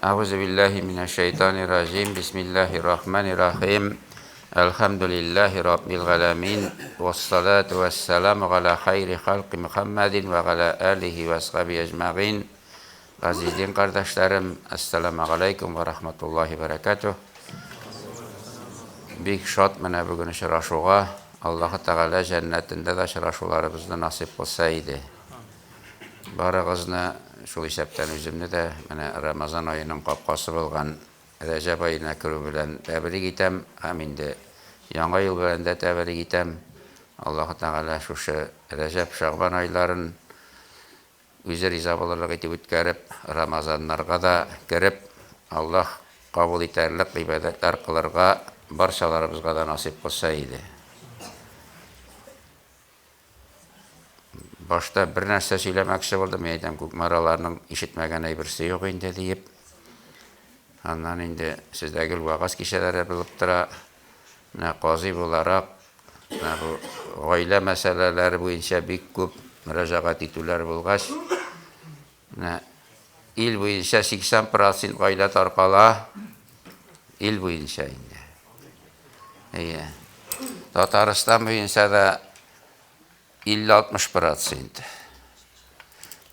Әгъузу биллаһи минәш шайтанир раҗим. Бисмиллаһир рахманир рахим. Әлхәмдүлиллаһи раббил галәмин. Вассалату вассаламу галя хайри халқи Мухаммадин ва галя алихи ва асхаби әҗмәгыйн. Газиз дин кардәшләрем, ассаламу алейкум ва рахматуллаһи ва баракатуһ. Бик шат менә бүген очрашуга. Аллаһы Тәгалә җәннәтендә дә очрашуларыбызны насыйп кылса иде. Барыгызны, шул исәптән үземне дә, менә Рамазан аеның капкасы булган Рәҗәб аена керү белән тәбрик итәм һәм инде Яңа ел белән дә тәбрик итәм. Аллаһы Тәгалә шушы Рәҗәб, Шәгъбан айларын үзе риза булырлык итеп үткәреп, Рамазаннарга да кереп, Аллаһ кабул итәрлек гыйбадәтләр кылырга барчаларыбызга да насыйп кылса иде. Башта бер нәрсә сөйләмәкче булдым, мин әйтәм, Кукмараларның ишетмәгән әйберсе юк инде, диеп. Аннан инде сездә гел вәгазь кичәләре булып тора. Менә казый буларак, менә бу гаилә мәсьәләләре буенча бик күп мөрәҗәгать итүләр булгач, менә ил буенча 80 процент гаилә таркала, ил буенча инде. Әйе. Татарстан буенча да 50-60 процент.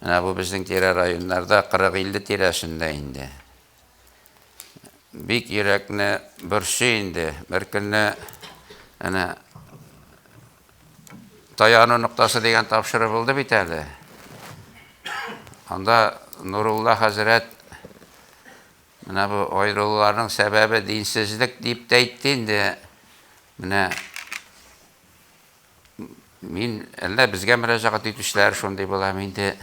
Менә бу безнең тирә районнарда 40-50 тирәсендә инде. Бик йөрәкне борчый инде. Бер көнне әнә Таяну ноктасы дигән тапшыру булды бит әле. Анда Нурулла хәзрәт менә бу аерылуларның сәбәбе динсезлек дип тә әйтте инде. Менә мин әллә безгә мөрәҗәгать итүчеләр шундый була инде.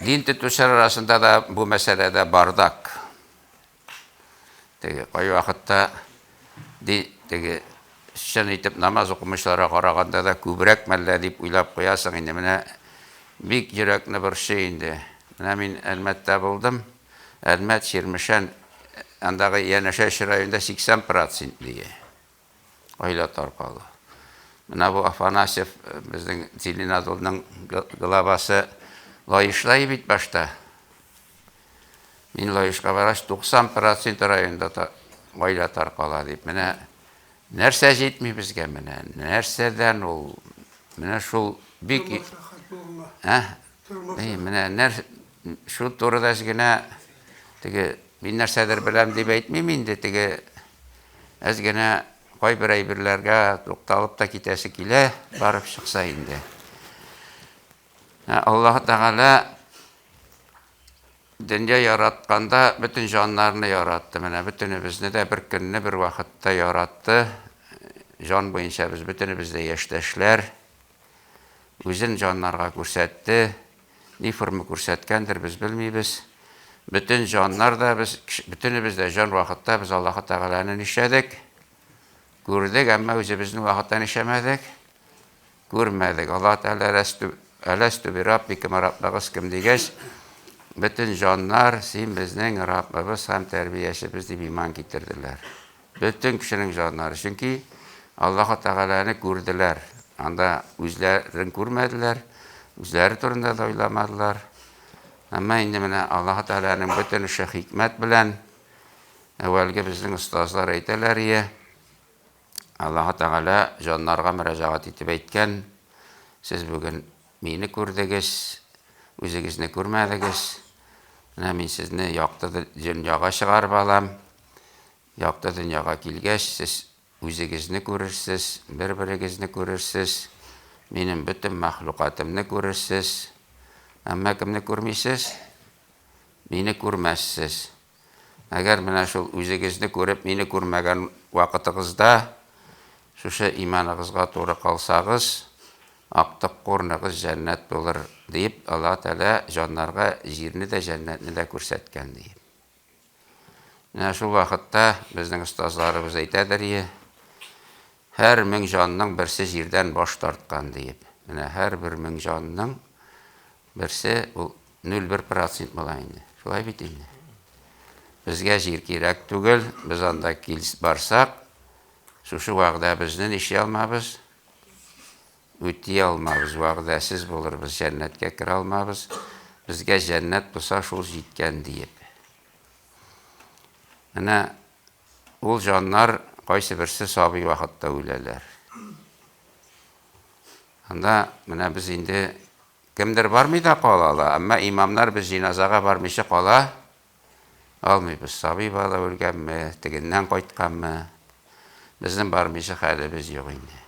Дин тотучылар арасында да бу мәсьәләдә бардак. Теге кайвакытта ди теге чын итеп намаз укымыйчыларга караганда да күбрәк мәллә дип уйлап куясың инде. Менә бик йөрәкне борчый инде. Менә мин Әлмәттә булдым. Әлмәт, Чирмешән, андагы янәшә өч районда 80 процент дие. Гаилә таркалу. Менә бу Афанасьев, безнең Зеленодолның главасы Лаешлай бит башта. Мин Лаешка баргач, 90 процент районда гаилә таркала дип. Менә нәрсә җитми безгә менә? Нәрсәдән ул? Менә шул бик... Ә? Менә нәр шул турыда генә теге мин нәрсәдер беләм дип әйтмим инде, теге әз генә кайбер әйберләргә тукталып та китәсе килә, барып чыкса инде. Аллаһ Тәгалә дөнья яратканда бөтен җаннарны яратты. Менә бөтенебезне дә бер көнне, бер вакытта яратты. Җан буенча без бөтенебез дә яшьтәшләр. Үзен җаннарга күрсәтте. Ни форма күрсәткәндер, без белмибез. Бөтен җаннар да без, бөтенебез дә җан вакытта без Аллаһы Тәгаләне нишләдек? Күрдек, әмма үзебезне вакытта нишләмәдек? Күрмәдек. Аллаһ Тәгалә Әләстү, Әләстү би Раббикем, Раббыгыз кем дигәч, бөтен җаннар, син безнең Раббыбыз һәм тәрбиячебез дип иман китерделәр. Бөтен кешенең җаннары. Чөнки Аллаһ Тәгаләне күрделәр. Анда үзләрен күрмәделәр, үзләре турында да уйламадылар. Әмма инде менә Аллаһ Тәгаләнең бөтен эше хикмәт белән, әүвәлге безнең остазлар әйтәләр ие, Аллаһ Тәгалә җаннарга мөрәҗәгать итеп әйткән, Сез бүген мине күрдегез, үзегезне күрмәдегез. Менә мин сезне якты дөньяга чыгарып алам. Якты дөньяга килгәч, сез үзегезне күрерсез, бер-берегезне күрерсез, минем бөтен мәхлукатымны күрерсез. Әмма кемне күрмисез? Мине күрмәссез. Әгәр менә шул үзегезне күреп, мине күрмәгән вакытыгызда шушы иманыгызга туры калсагыз, актык урыныгыз җәннәт булыр, диеп, Аллаһ Тәгалә җаннарга җирне дә, җәннәтне дә күрсәткән, диеп. Менә шул вакытта безнең остазларыбыз әйтәдер ие, һәр мең җанның берсе җирдән баш тарткан, диеп. Менә һәрбер мең җанның Берсе ул 0,1 процент була инде. Шулай бит инде. Безгә җир кирәк түгел, без анда килс барсак, шушы вәгъдәбезне нишли алмабыз? Үти алмабыз, вәгъдәсез булырбыз, җәннәткә керә алмабыз. Безгә җәннәт булса, шул җиткән диеп. Менә ул җаннар кайсы берсе сабый вакытта үләләр. Анда менә без инде кемдер бармый да кала ала, әмма имамнар без җиназага бармыйча кала алмыйбыз. Сабый бала үлгәнме, тегеннән кайтканмы, безнең бармыйча хәлебез юк инде.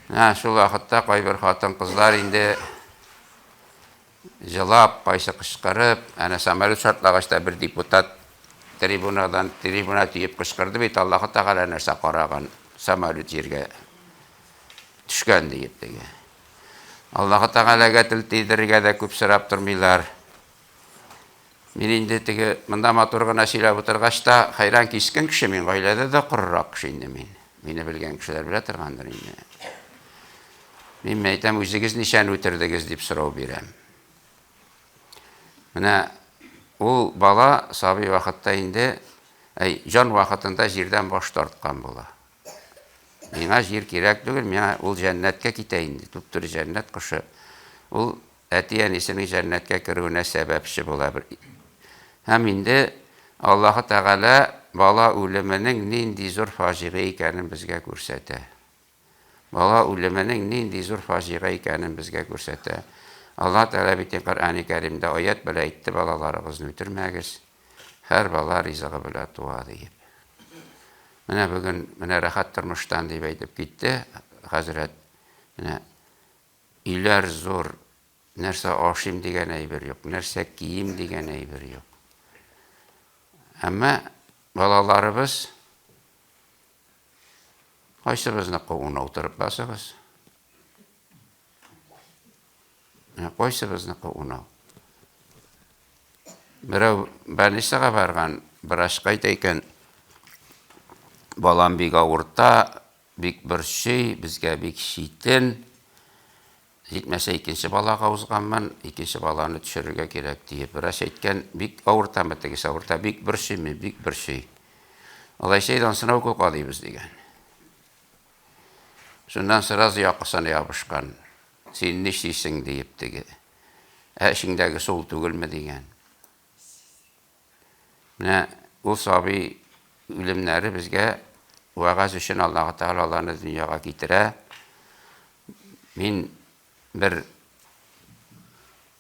Менә шул вакытта кайбер хатын-кызлар инде җылап, кайсы кычкырып, әнә самолет шартлагач та бер депутат трибунадан трибуна төеп кычкырды бит, Аллаһы Тәгалә нәрсә караган, самолет җиргә төшкән диеп теге. Аллаһы Тәгаләгә тел тидерергә дә күп сорап тормыйлар. Мин инде теге монда матур гына сөйләп утыргач та, хәйран кискен кеше мин, гаиләдә дә корырак кеше инде мин. Мине белгән кешеләр белә торгандыр инде. Мин әйтәм, үзегез ничәне үтердегез дип сорау бирәм. Менә ул бала сабый вакытта инде, әй, җан вакытында җирдән баш тарткан була. Миңа җир кирәк түгел, миңа ул җәннәткә китә инде, туп-туры җәннәт кошы. Ул әти-әнисенең җәннәткә керүенә сәбәпче була. Һәм инде Аллаһы Тәгалә бала үлеменең нинди зур фаҗига икәнен безгә күрсәтә. Бала үлеменең нинди зур фаҗига икәнен безгә күрсәтә. Аллаһ Тәгалә бит Коръәни Кәримдә аять белән әйтте, балаларыгызны үтермәгез, һәр бала ризыгы белән туа диеп. Менә бүген менә рәхәт тормыштан дип әйтеп китте хәзрәт. Менә өйләр зур, нәрсә ашыйм дигән әйбер юк, нәрсә киим дигән әйбер юк. Әмма балаларыбыз кайсыбызныкы унау торып басыгыз? Менә кайсыбызныкы унау? Берәү больницага барган, врачка әйтә икән, балам бик авырта, бик борчый, безгә бик читен. Җитмәсә икенче балага узганмын, икенче баланы төшерергә кирәк диеп. Врач әйткән, бик авыртамы тегесе, авырта, бик борчыймы, бик борчый. Алайса әйдә, ансына укол кадыйбыз дигән. Шуннан сразу якасына ябышкан. Син нишлисең диеп теге. Ә эчеңдәге сул түгелме дигән. Менә ул сабый үлемнәре безгә вәгазь өчен Аллаһы Тәгалә аларны дөньяга китерә. Мин бер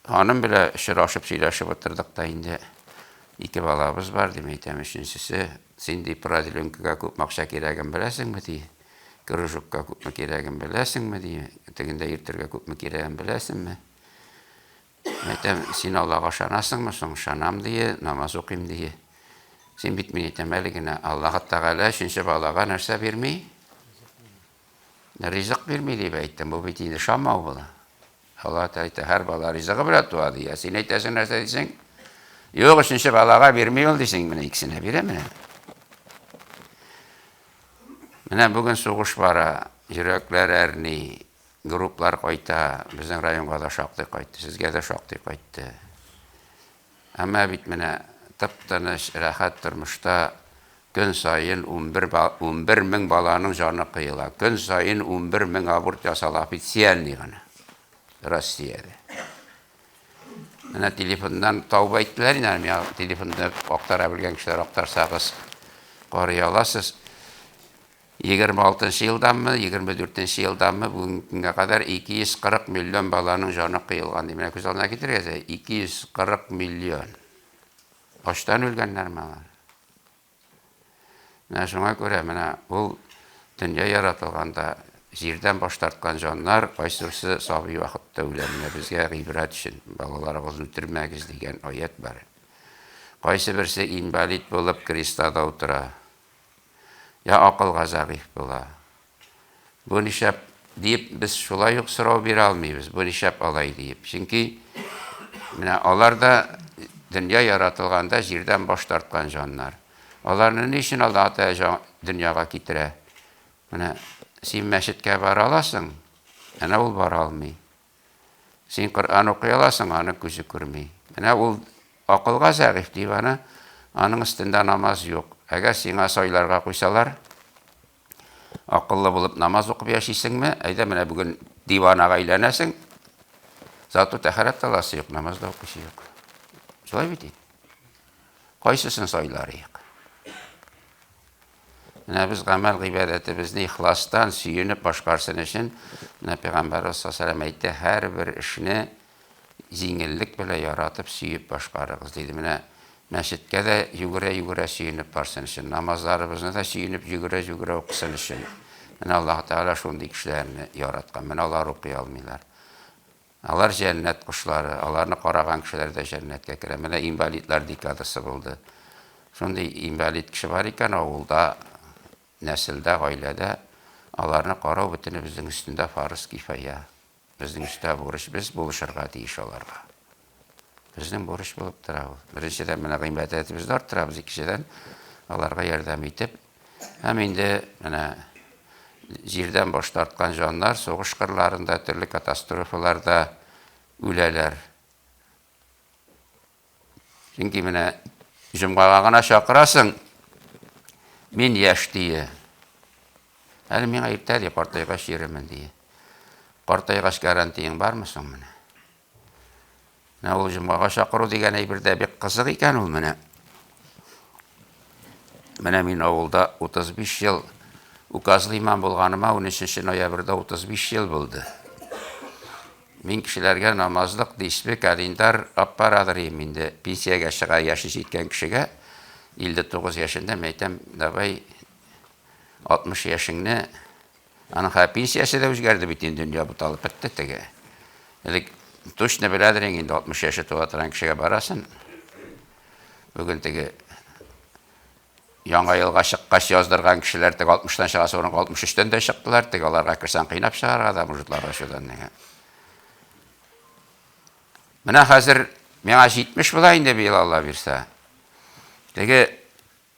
ханым белән очрашып сөйләшеп утырдык та инде. Ике балабыз бар, дим әйтәм, өченчесе. Син ди продленкага күпме акча кирәген беләсеңме ди. Кружокка күпме кирәген беләсеңме ди. Тегендә йөртергә күпме кирәген беләсеңме? Әйтәм, син Аллага ышанасыңмы соң? Ышанам ди, намаз укыйм ди. Син бит мин әйтәм, әле генә Аллаһ Тәгалә өченче балага нәрсә бирми? Ризык бирми дип әйттем. Бу бит инде ышанмау була. Аллаһ Тәгалә әйтә, һәр бала ризыгы белән туа ди. Ә син әйтәсең нәрсә дисең? Юк, өченче балага бирми ул дисең. Менә икесенә бирә менә. Менә бүген сугыш бара, йөрәкләр әрни, Групплар кайта, безнең районга да шактый кайтты, сезгә дә шактый кайтты. Әмма бит менә тып-тыныч, рәхәт тормышта көн саен 11, 11 мең баланың җаны кыела. Көн саен 11 мең аборт ясала официальный гына Россиядә. Менә телефоннан тауып әйттеләр инде, миңа телефонда актара белгән кешеләр актарсагыз карый аласыз. 26 нчы елданмы, 24 нче елданмы, бүгенге көнгә кадәр 240 миллион баланың җаны кыелган ди. Менә күз алдына китерегез, 240 миллион. Ачтан үлгәннәрме алар? Менә шуңа күрә менә ул дөнья яратылганда җирдән баш тарткан җаннар кайсысы сабый вакытта үлә. Менә безгә гыйбрәт өчен балаларыгызны үтермәгез дигән аять бар. Кайсы берсе инвалид булып креслода утыра. Я акылга зәгыйфь була. Бу нишләп диеп без шулай ук сорау бирә алмыйбыз. Бу нишләп алай диеп. Чөнки менә алар да дөнья яратылганда җирдән баш тарткан җаннар. Аларны ни өчен Аллаһ Тәгалә дөньяга китерә? Менә син мәчеткә бара аласың, әнә ул бара алмый. Син Коръән укый аласың, аны күзе күрми. Менә ул акылга зәгыйфь дип аны, аның өстендә намаз юк. Әгәр сиңа сайларга куйсалар, акыллы булып намаз укып яшисеңме? Әйдә менә бүген диванага әйләнәсең. Зато тәһарәт аласы юк, намаз да укыйсы юк. Шулай бит инде. Кайсысын сайлар идек? Менә без гамәл гыйбадәтебезне ихластан, сөенеп башкарсын өчен, менә Пәйгамбәрбез саллаллаһу алейһи ва сәлләм әйтте, һәрбер эшне җиңеллек белән яратып, сөеп башкарыгыз, диде. Менә мәчеткә дә йөгерә-йөгерә сөенеп барсын өчен, намазларыбызны да сөенеп йөгерә-йөгерә укысын өчен. Менә Аллаһы Тәгалә шундый кешеләрне яраткан. Менә алар укый алмыйлар. Алар җәннәт кошлары, аларны караган кешеләр дә җәннәткә керә. Менә инвалидлар декадасы булды. Шундый инвалид кеше бар икән авылда, нәселдә, гаиләдә, аларны карау бөтенебезнең өстендә фарыз кифая. Безнең өстә бурыч, без булышырга тиеш аларга. Безнең бурыч булып тора ул. Беренчедән, менә гыйбадәтебезне арттырабыз, икенчедән, аларга ярдәм итеп, һәм инде менә җирдән баш тарткан җаннар сугыш кырларында, төрле катастрофаларда үләләр. Чөнки менә җомгага гына чакырасың, мин яшь дие. Әле миңа иртә ди, картайгач йөремен дие. Картайгач гарантияң бармы соң менә? Менә ул җомгага чакыру дигән әйбер дә бик кызык икән ул менә. Менә мин авылда 35 ел указлы имам булганыма 13 ноябрьдә 35 ел булды. Мин кешеләргә намазлык, дисбе, календар алып барадыр идем инде. Пенсиягә чыга яше җиткән кешегә 59 яшендә мин әйтәм, давай 60 яшеңне. Аның хәзер пенсиясе дә үзгәрде бит инде, дөнья буталып бетте теге. Элек точно беләдер инде 60 яше тула торган кешегә барасың. Бүген теге яңа елга чыккач яздырган кешеләр теге 60-тан чыгасы урынга 63-тән дә чыктылар. Теге аларга керсәң кыйнап чыгарга да мужиклар ачудан. Менә хәзер миңа 70 була инде быел Алла бирсә. Теге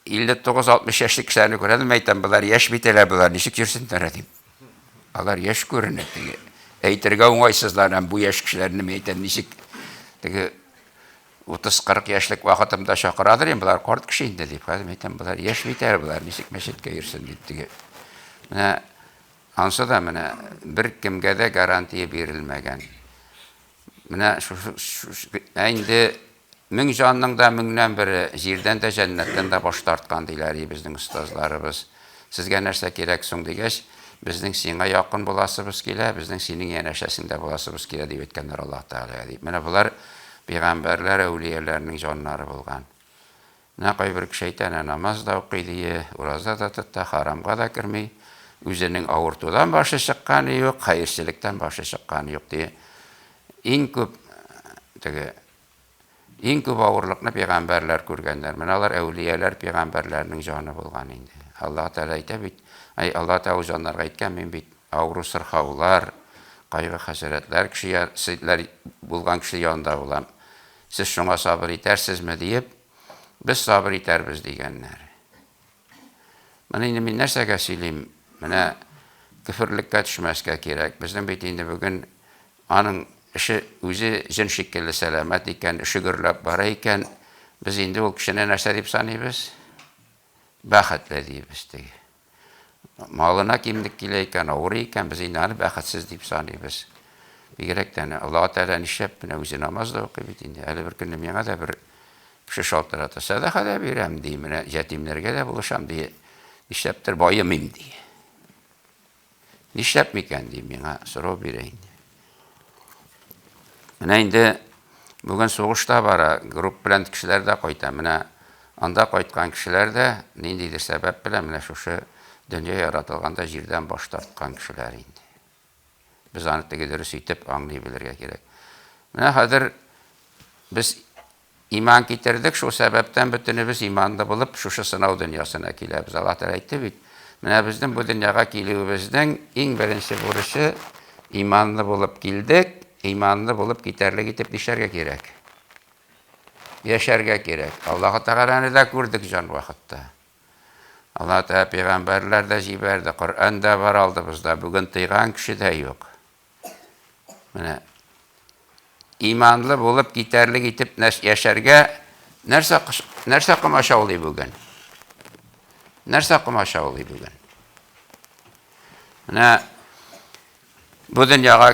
59-60 яшьлек кешеләрне күрәдем, әйтәм, болар яшь бит әле, болар ничек йөрсеннәр, дим. Алар яшь күренә, теге. Әйтергә уңайсызлар, бу яшь кешеләрне мин әйтәм, ничек теге 30-40 яшьлек вакытымда чакырадыр инде, болар карт кеше инде дип. Хәзер әйтәм, болар яшь бит әле, болар ничек мәчеткә йөрсен дип теге. Менә ансы да менә бер кемгә дә гарантия бирелмәгән. Менә шушы ә инде мең җанның да меңнән бере җирдән дә, җәннәттән дә баш тарткан, диләр и безнең остазларыбыз. Сезгә нәрсә кирәк соң дигәч, безнең сиңа якын буласыбыз килә, безнең синең янәшәсеңдә буласыбыз килә, дип әйткәннәр Аллаһ Тәгаләгә, дип. Менә болар пәйгамбәрләр, әүлияләрнең җаннары булган. Менә кайбер кеше әйтә, әнә намаз да укый, ди, ураза да тота, харамга да керми, үзенең авыртудан башы чыкканы юк, хәерчелектән башы чыкканы юк, ди. Иң күп теге иң күп авырлыкны пәйгамбәрләр күргәннәр. Менә алар әүлияләр, пәйгамбәрләрнең җаны булган инде. Аллаһ Тәгалә әйтә бит, ай Аллаһ Тәгалә ул җаннарга әйткән, мин бит авыру сырхаулар, кайгы-хәсрәтләр кеше булган кеше янында булам. Сез шуңа сабыр итәрсезме, диеп, без сабыр итәрбез, дигәннәр. Моны инде мин нәрсәгә сөйлим? Менә көферлеккә төшмәскә кирәк. Безнең бит инде бүген аның эше үзе җен шикелле сәламәт икән, эше гөрләп бара икән, без инде ул кешене нәрсә дип саныйбыз? Бәхетле дибез теге. Малына кимлек килә икән, авырый икән, без инде аны бәхетсез дип саныйбыз. Бигрәк тә Аллаһ Тәгалә нишләп менә үзе намаз да укый бит инде. Әле бер көнне миңа да бер кеше шалтырата. Сәдака да бирәм, ди, менә ятимнәргә дә булышам, ди. Нишләптер баемыйм, ди. Нишләп микән, ди, миңа сорау бирә инде. Менә инде бүген сугыш та бара, групп белән кешеләр дә кайта. Менә анда кайткан кешеләр дә ниндидер сәбәп белән менә шушы дөнья яратылганда җирдән баш тарткан кешеләр инде. Без аны теге дөрес итеп аңлый белергә кирәк. Менә хәзер без Иман китердек, шул сәбәптән бөтенебез иманлы булып, шушы сынау дөньясына киләбез. Аллаһ Тәгалә әйтте бит, менә безнең бу дөньяга килүебезнең иң беренче бурычы, иманлы булып килдек, иманлы булып китәрлек итеп нишләргә кирәк? Яшәргә кирәк. Аллаһ Тәгаләне дә күрдек җан вакытта. Аллаһ Тәгалә пәйгамбәрләр дә җибәрде, Коръән дә бар алдыбызда, бүген тыйган кеше дә юк. Менә иманлы булып китәрлек итеп яшәргә нәрсә нәрсә комачаулый бүген? Нәрсә комачаулый бүген? Менә бу дөньяга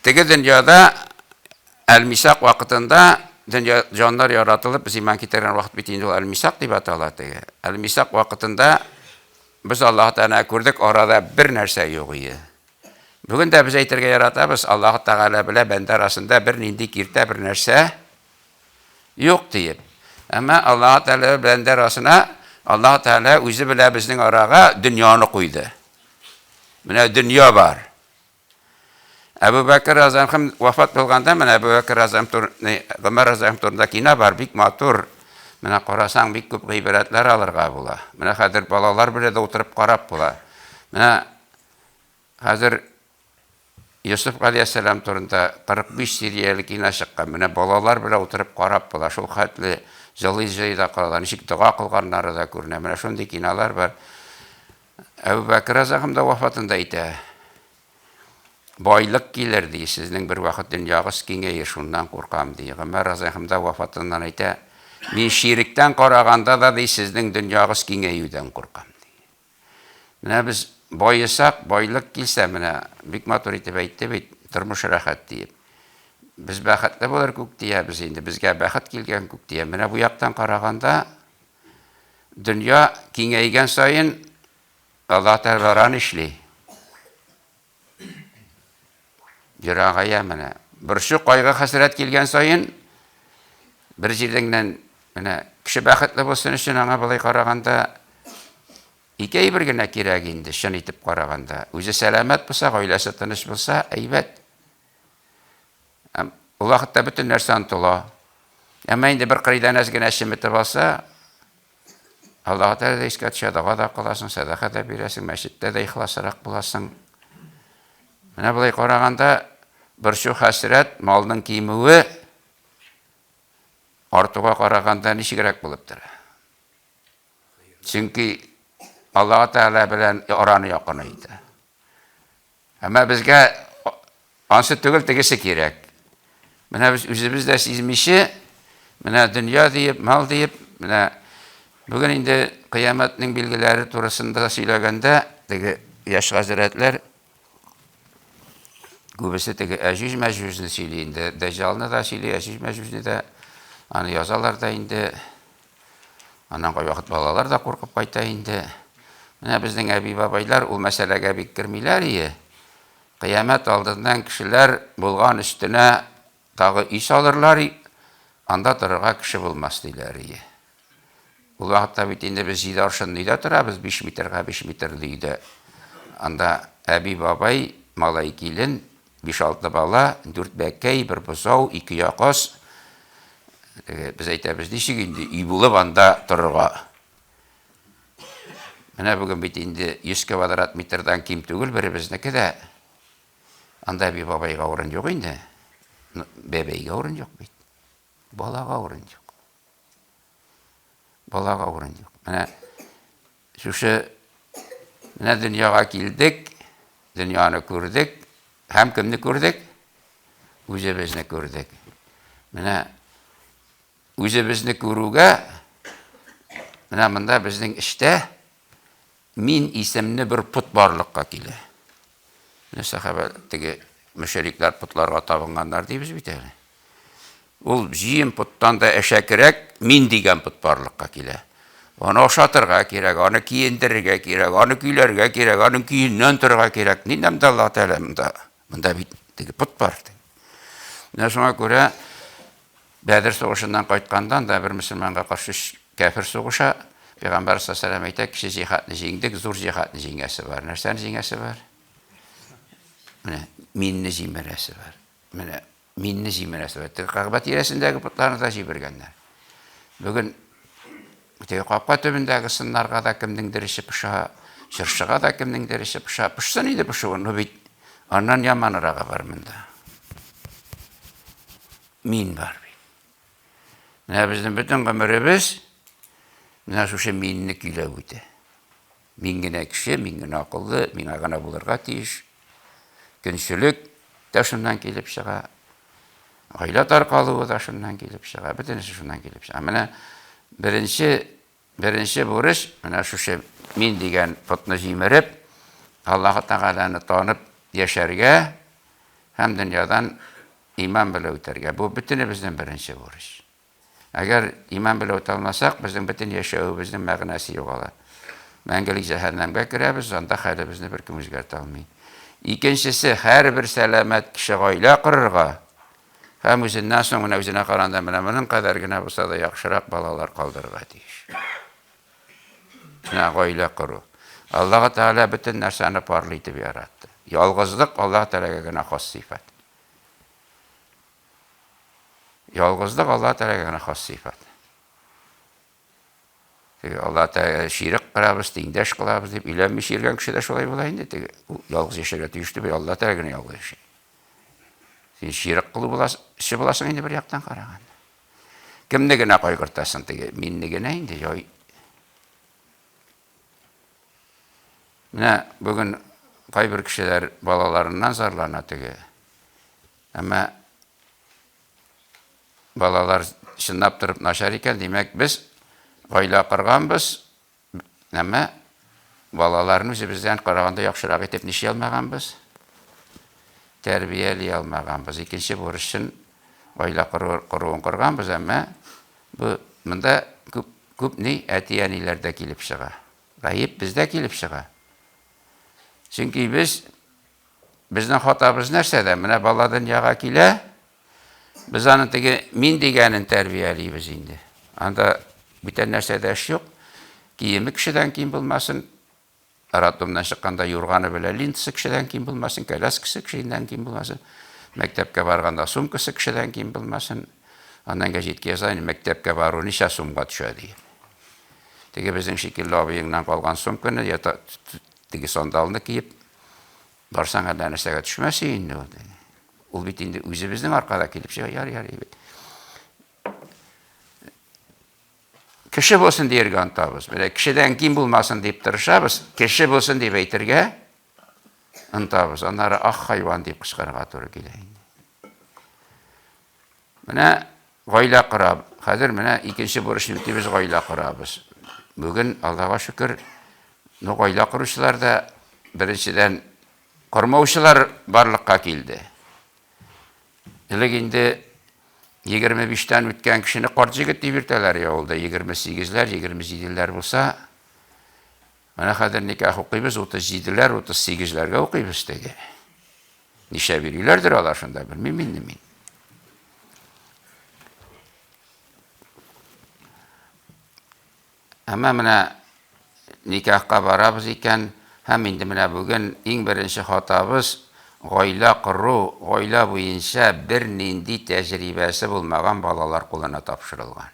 теге дөньяда Әл-Мисак вакытында дөнья җаннар яратылып, без иман китергән вакыт бит инде ул Әл-Мисак дип атала теге. Әл-Мисак вакытында без Аллаһ Тәгаләне күрдек, арада бер нәрсә юк иде. Бүген дә без әйтергә яратабыз, Аллаһ Тәгалә белән бәндә арасында бернинди киртә, бер нәрсә юк диеп. Әмма Аллаһ Тәгалә белән бәндә арасына Аллаһ Тәгалә үзе белә безнең арага дөньяны куйды. Менә дөнья бар. Әбу Бәкер разыйхым вафат булганда, менә Әбу Бәкер разыйхым тур, Гомәр разыйхым турында кино бар, бик матур. Менә карасаң, бик күп гыйбрәтләр алырга була. Менә хәзер балалар белән дә утырып карап була. Менә хәзер Йосыф галәйһиссәлам турында 45 серияле кино чыккан. Менә балалар белән утырып карап була. Шул хәтле җылый-җылый да каралар. Ничек дога кылганнары да күренә. Менә шундый кинолар бар. Әбу Бәкер разыйхым да вафатында әйтә. Байлык килер, ди, сезнең бер вакыт дөньягыз киңәер, шуннан куркам, ди. Гомәр разыйхым да вафатыннан әйтә, мин ширектән караганда да, ди, сезнең дөньягыз киңәюдән куркам, ди. Менә без баесак, байлык килсә, менә бик матур итеп әйтте бит, тормыш рәхәт диеп. Без бәхетле булыр күк диябез инде, безгә бәхет килгән күк дия. Менә бу яктан караганда, дөнья киңәйгән саен Аллаһ Тәгалә эшли. Ерагая менә. Борчу, кайгы, хәсрәт килгән саен бер җирдән менә кеше бәхетле булсын өчен аңа болай караганда ике әйбер генә кирәк инде, чын итеп караганда. Үзе сәламәт булса, гаиләсе тыныч булса, әйбәт. Ул вакытта бөтен нәрсә онытыла. Әмма инде бер кырыйдан әз генә чеметеп алса, Аллаһ Тәгалә дә искә төшә, дога да кыласың, сәдака да бирәсең, мәчеттә дә ихласрак буласың. Менә болай караганда, борчу, хәсрәт, малның кимүе артуга караганда ничегрәк булып тора. Чөнки Аллаһ Тәгалә белән араны якынайта. Әмма безгә ансы түгел, тегесе кирәк. Менә без үзебез дә сизмичә, менә дөнья диеп, мал диеп, менә бүген инде кыямәтнең билгеләре турысында сөйләгәндә, теге яшь хәзрәтләр күбесе теге Әҗүҗ-Мәҗүҗне сөйли инде, Дәҗҗалны да сөйли, Әҗүҗ-Мәҗүҗне дә, аны язалар да инде. Аннан кайвакыт балалар да куркып кайта инде. Менә безнең әби-бабайлар ул мәсьәләгә бик кермиләр ие. Кыямәт алдыннан кешеләр булган өстенә тагы өй салырлар, анда торырга кеше булмас диләр ие. Ул вакытта бит инде без җиде аршын өйдә торабыз, 5 метрга 5 метрлы өйдә. Анда әби-бабай, малай-килен, Биш-алты бала, дүрт бәкәй, бер бозау, ике яказ. Без әйтәбез, ничек инде өй булып анда торырга? Менә бүген бит инде 100 квадрат метрдан ким түгел беребезнеке дә. Анда әби бабайга урын юк инде. Бәбәйгә урын юк бит. Балага урын юк. Балага урын юк. Менә Шушы менә дөньяга килдек, дөньяны күрдек һәм кемне күрдек? Үзебезне күрдек. Менә үзебезне күрүгә менә монда безнең эчтә мин исемле бер пот барлыкка килә. Менә сәхабә теге мөшрикләр потларга табынганнар дибез бит әле. Ул җыен поттан да әшәкерәк мин дигән пот барлыкка килә. Аны ашатырга кирәк, аны киендерергә кирәк, аны көйләргә кирәк, аның көеннән торырга кирәк. Нинди монда Аллаһ Тәгалә монда? Монда бит теге пот бар. Менә шуңа күрә Бәдер сугышыннан кайткандан да бер мөселманга каршы өч кәфер сугыша. Пәйгамбәр саллаллаһу алейһи әйтә, кече җиһадны җиңдек, зур җиһадны җиңәсе бар. Нәрсәне җиңәсе бар? Менә минне җимерәсе бар. Менә минне җимерәсе бар. Теге Кәгъбә тирәсендәге потларны да җибергәннәр. Бүген теге капка төбендәге сыннарга да кемнеңдер эче пыша, чыршыга да кемнеңдер эче пыша. Пышсын инде пышуын, но бит аннан яманрагы бар монда. Мин бар бит. Менә безнең бөтен гомеребез менә шушы минне көйләп үтә. Мин генә кеше, мин генә акыллы, миңа гына булырга тиеш. Көнчелек тә шуннан килеп чыга. Гаилә таркалуы да шуннан килеп чыга. Бөтенесе шуннан килеп чыга. Менә беренче беренче бурыч менә шушы мин дигән потны җимереп, Аллаһы Тәгаләне танып яшәргә һәм дөньядан иман белән үтәргә. Бу бөтенебезнең беренче бурыч. Әгәр иман белән үтә алмасак, безнең бөтен яшәвебезнең мәгънәсе югала. Мәңгелек җәһәннәмгә керәбез, анда хәлебезне беркем үзгәртә алмый. Икенчесе, һәрбер сәламәт кеше гаилә корырга һәм үзеннән соң менә үзенә караганда менә моның кадәр генә булса да яхшырак балалар калдырырга тиеш. Менә гаилә кору. Аллаһ Тәгалә бөтен нәрсәне парлы итеп яратты. Ялгызлык Аллаһ Тәгаләгә генә хас сыйфат. Ялгызлык Аллаһ Тәгаләгә генә хас сыйфат. Теге Аллаһ Тәгалә ширек кылабыз, тиңдәш кылабыз дип өйләнмичә йөргән кеше дә шулай була инде. Теге ул ялгыз яшәргә тиеш түгел, Аллаһ Тәгалә генә ялгыз яши. Син ширек кылу буласың, буласың инде бер яктан караганда. Кемне генә кайгыртасың теге, минне генә инде җай. Менә бүген кайбер кешеләр балаларыннан зарлана теге. Әмма балалар чынлап торып начар икән, димәк, без гаилә корганбыз, әмма балаларны үзебездән караганда яхшырак итеп нишли алмаганбыз? Тәрбияли алмаганбыз. Икенче бурычын гаилә коруын корганбыз, әмма бу монда күп күп ни әти-әниләрдә килеп чыга. Гаеп бездә килеп чыга. Чөнки без Безнең хатабыз нәрсәдә? Менә бала дөньяга килә, без аны теге мин дигәнен тәрбиялибез инде. Анда бүтән нәрсәдә эш юк. Киеме кешедән ким булмасын, роддомнан чыкканда юрганы белән линзасы кешедән ким булмасын, коляскасы кешедән ким булмасын, мәктәпкә барганда сумкасы кешедән ким булмасын. Аннан гәҗиткә яза, мәктәпкә бару ничә сумга төшә диеп. Теге безнең шикелле абыеңнан калган сумканы, я теге сандалны киеп, Барсаң әллә нәрсәгә төшмәс инде ул. Ул бит инде үзебезнең аркада килеп чыга, яр, яр, бит. Кеше булсын дияргә онтабыз. Менә кешедән ким булмасын дип тырышабыз, кеше булсын дип әйтергә онтабыз. Аннары ах хайван дип кычкырырга туры килә инде. Менә гаилә кораб. Хәзер менә икенче бурычны үтибез, гаилә корабыз. Бүген, Аллага шөкер, ну гаилә коручылар да беренчедән кормаучылар барлыкка килде. Элек инде 25-тән үткән кешене карт җегет дип йөртәләр авылда. 28-ләр, 27-ләр булса, менә хәзер никах укыйбыз, 37-ләр, 38-ләргә укыйбыз теге. Нишләп йөриләрдер алар шунда, белмим инде мин. Әмма менә никахка барабыз икән, һәм инде менә бүген иң беренче хатабыз гаилә кору, гаилә буенча бернинди тәҗрибәсе булмаган балалар кулына тапшырылган.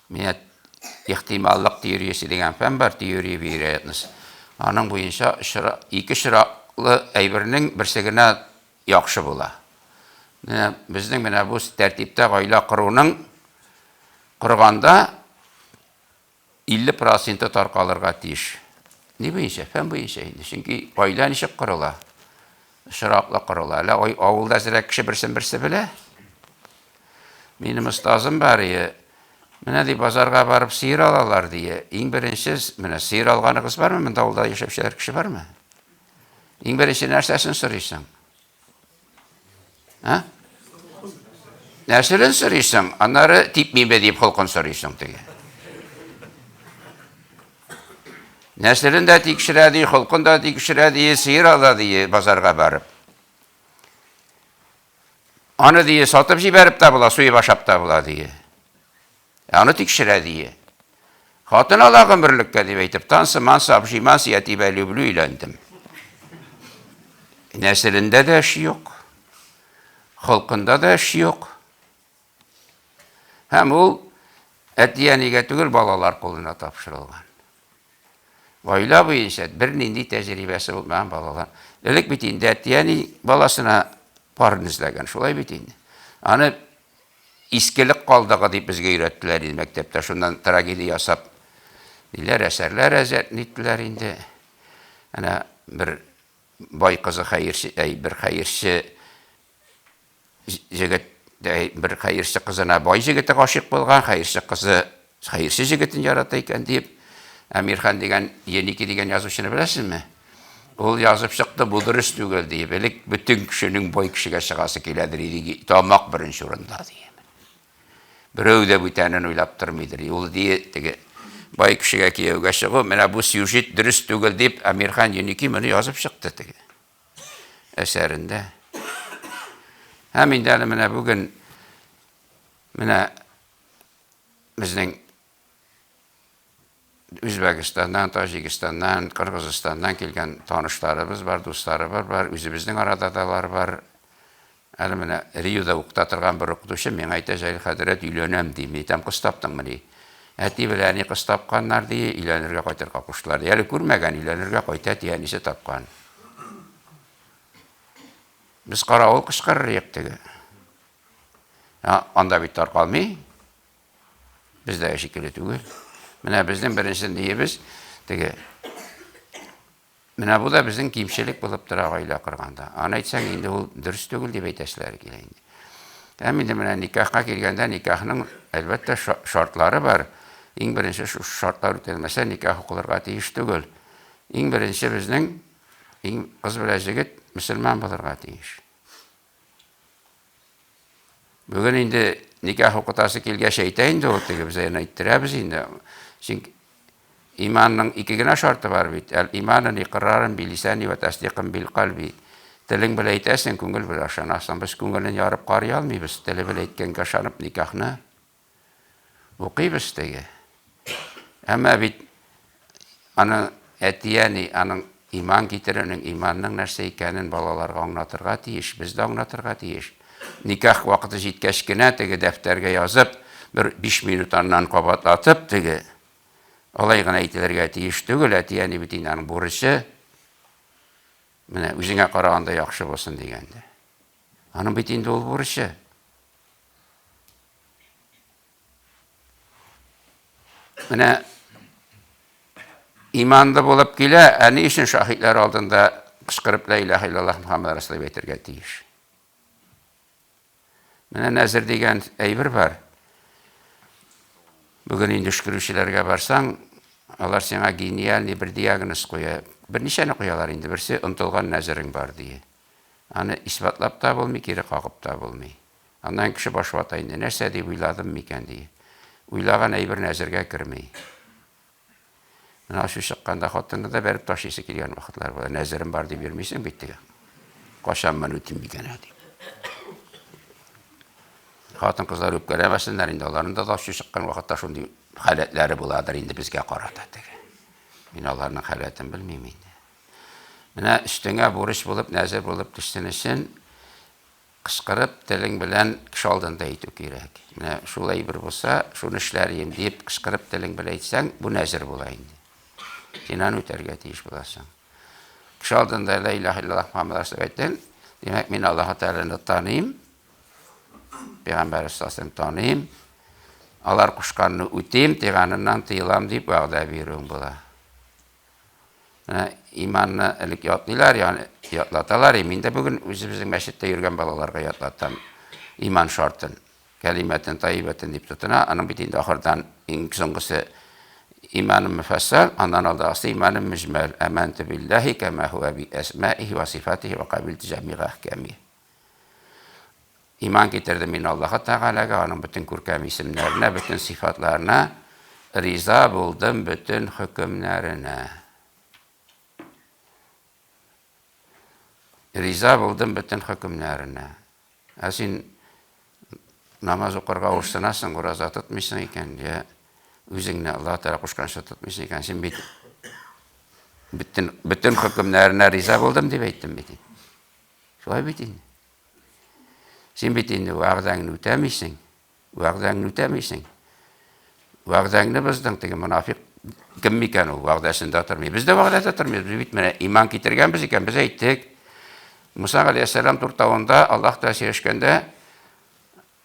Менә ихтималлык теориясе дигән фән бар, теория вероятность. Аның буенча ике очраклы әйбернең берсе генә яхшы була. Менә безнең менә бу тәртиптә гаилә коруның корганда 50 проценты таркалырга тиеш. Ни буенча? Фән буенча инде. Чөнки гаилә ничек корыла? Очраклы корыла. Әле авылда әзрәк кеше берсен-берсе белә. Минем остазым бар ие. Менә ди базарга барып сыер алалар ди. Иң беренче менә сыер алганыгыз бармы? Монда авылда яшәүчеләр кеше бармы? Иң беренче нәрсәсен сорыйсың? А? Нәселен сорыйсың, аннары типмиме дип холкын сорыйсың теге. Нәселен дә тикшерә ди, холкын да тикшерә ди, сыер ала ди базарга барып. Аны ди сатып җибәреп тә була, суеп ашап та була ди. Ә аны тикшерә дие. Хатын ала гомерлеккә дип әйтеп, танцы, мансы, обжимансы, я тебя люблю, өйләндем. Нәселендә дә эш юк, холкында да эш юк. Һәм ул әти-әнигә түгел, балалар кулына тапшырылган. Гаилә буенча бернинди тәҗрибәсе булмаган балалар. Элек бит инде әти-әни баласына парын эзләгән, шулай бит инде. Аны Искелек калдыгы дип безгә өйрәттеләр инде мәктәптә. Шуннан трагедия ясап, ниләр, әсәрләр әзерлиттеләр инде. Әнә бер бай кызы хәерче, әй, бер хәерче җегет, әй, бер хәерче кызына бай җегете гашыйк булган, хәерче кызы хәерче җегетен ярата икән дип, Әмирхан дигән, Еники дигән язучыны беләсезме? Ул язып чыкты, бу дөрес түгел диеп. Элек бөтен кешенең бай кешегә чыгасы киләдер иде, тамак беренче урында диеп. Берәү дә бүтәнен уйлап тормыйдыр. Ул ди теге бай кешегә кияүгә чыгу, менә бу сюжет дөрес түгел дип Әмирхан Еники моны язып чыкты теге әсәрендә. Һәм инде әле менә бүген менә безнең Үзбәкстаннан, Таҗикстаннан, Кыргызстаннан килгән танышларыбыз бар, дусларыбыз бар, үзебезнең арада да алар бар. Әле менә Риода укыта торган бер укытучы миңа әйтә, Җәлил хәзрәт, өйләнәм, ди. Мин әйтәм, кыз таптыңмыни? Әти белән әни кыз тапканнар, ди, өйләнергә кайтырга куштылар, ди. Әле күрмәгән, өйләнергә кайта, әти-әнисе тапкан. Без каравыл кычкырыр идек теге. Анда бит таркалмый. Бездәге шикелле түгел. Менә безнең беренче ниебез теге Менә бу да безнең кимчелек булып тора гаилә корганда. Аны әйтсәң, инде ул дөрес түгел дип әйтәселәре килә инде. Һәм инде менә никахка килгәндә, никахның, әлбәттә, шартлары бар. Иң беренче шушы шартлар үтәлмәсә, никах укылырга тиеш түгел. Иң беренче безнең иң кыз белән җегет мөселман булырга тиеш. Бүген инде никах укытасы килгәч әйтә инде ул теге без аны әйттерәбез инде. Чөнки иманның ике генә шарты бар бит. Әл иманун икрарун билисани ва тасдикун бил кальби. Телең белән әйтәсең, күңел белән ышанасың. Без күңелен ярып карый алмыйбыз. Теле белән әйткәнгә ышанып никахны Укыйбыз теге. Әмма бит аның әти-әни, аның иман китерүнең, иманның нәрсә икәнен балаларга аңлатырга тиеш, без дә аңлатырга тиеш. Никах вакыты җиткәч кенә теге дәфтәргә язып, бер 5 минут аннан кабатлатып теге алай гына әйтелергә тиеш түгел, әти-әни бит инде аның бурычы. Менә үзеңә караганда яхшы булсын дигәндә. Аның бит инде ул бурычы. Менә иманлы булып килә, ә ни өчен шаһитләр алдында кычкырып ла илаһа иллаллаһ Мухаммад Расул дип әйтергә тиеш? Менә нәзер дигән әйбер бар. Бүген инде өшкерүчеләргә барсаң, алар сиңа гениальный бер диагноз куя. Берничәне куялар инде, берсе онтылган нәзерең бар ди. Аны исбатлап та булмый, кире кагып та булмый. Аннан кеше баш вата инде, нәрсә дип уйладым микән, ди. Уйлаган әйбер нәзергә керми. Менә ачу чыкканда хатынны да бәреп ташлыйсы килгән вакытлар була. Нәзерем бар дип йөрмисең бит теге. Качан моны үтим микән, ә, дип. Хатын-кызлар үпкәләмәсеннәр инде, аларның да ачу чыккан вакытта шундый халәтләре буладыр инде безгә карата теге. Мин аларның халәтен белмим инде. Менә өстеңә бурыч булып, нәзер булып төшсен өчен кычкырып, телең белән кеше алдында әйтү кирәк. Менә шул әйбер булса, шуны эшләр идем дип, кычкырып телең белән әйтсәң, бу нәзер була инде. Син аны үтәргә тиеш буласың. Кеше алдында ла илаһа иллаллаһ Мухаммад Расул әйттең, димәк, мин Аллаһ Тәгаләне таныйм, Пәйгамбәр саллаллаһу таныйм, алар кушканны үтим, тыйганыннан тыелам дип вәгъдә бирүең була. Менә иманны элек ятлыйлар, ягъни ятлаталар. Мин дә бүген үзебезнең мәчеттә йөргән балаларга ятлатам иман шартын. Кәлимәтен таибәтен дип тотына. Аның бит инде ахырдан иң соңгысы иманым мөфәссал, аннан алдагысы иманым мөҗмәл. Әмәнту билләһи кәмә һуә би әсмаихи ва сифатихи ва кабилту җәмига әхкәми. Иман китердем мин Аллаһы Тәгаләгә, аның бөтен күркәм исемнәренә, бөтен сыйфатларына, риза булдым бөтен хөкемнәренә. Риза булдым бөтен хөкемнәренә. Ә син намаз укырга авырсынасың, ураза тотмыйсың икән, я үзеңне Аллаһ Тәгалә кушканча тотмыйсың икән, син бит бөтен бөтен хөкемнәренә риза булдым дип әйттем бит. Шулай бит инде. Син бит инде вәгъдәңне үтәмисең. Вәгъдәңне үтәмисең. Вәгъдәңне боздың, теге монафик кем микән ул, вәгъдәсендә тормый. Без дә вәгъдәдә тормыйбыз. Без бит менә иман китергәнбез икән, без әйттек. Муса галәйһиссәлам Тур тавында Аллаһ Тәгалә сөйләшкәндә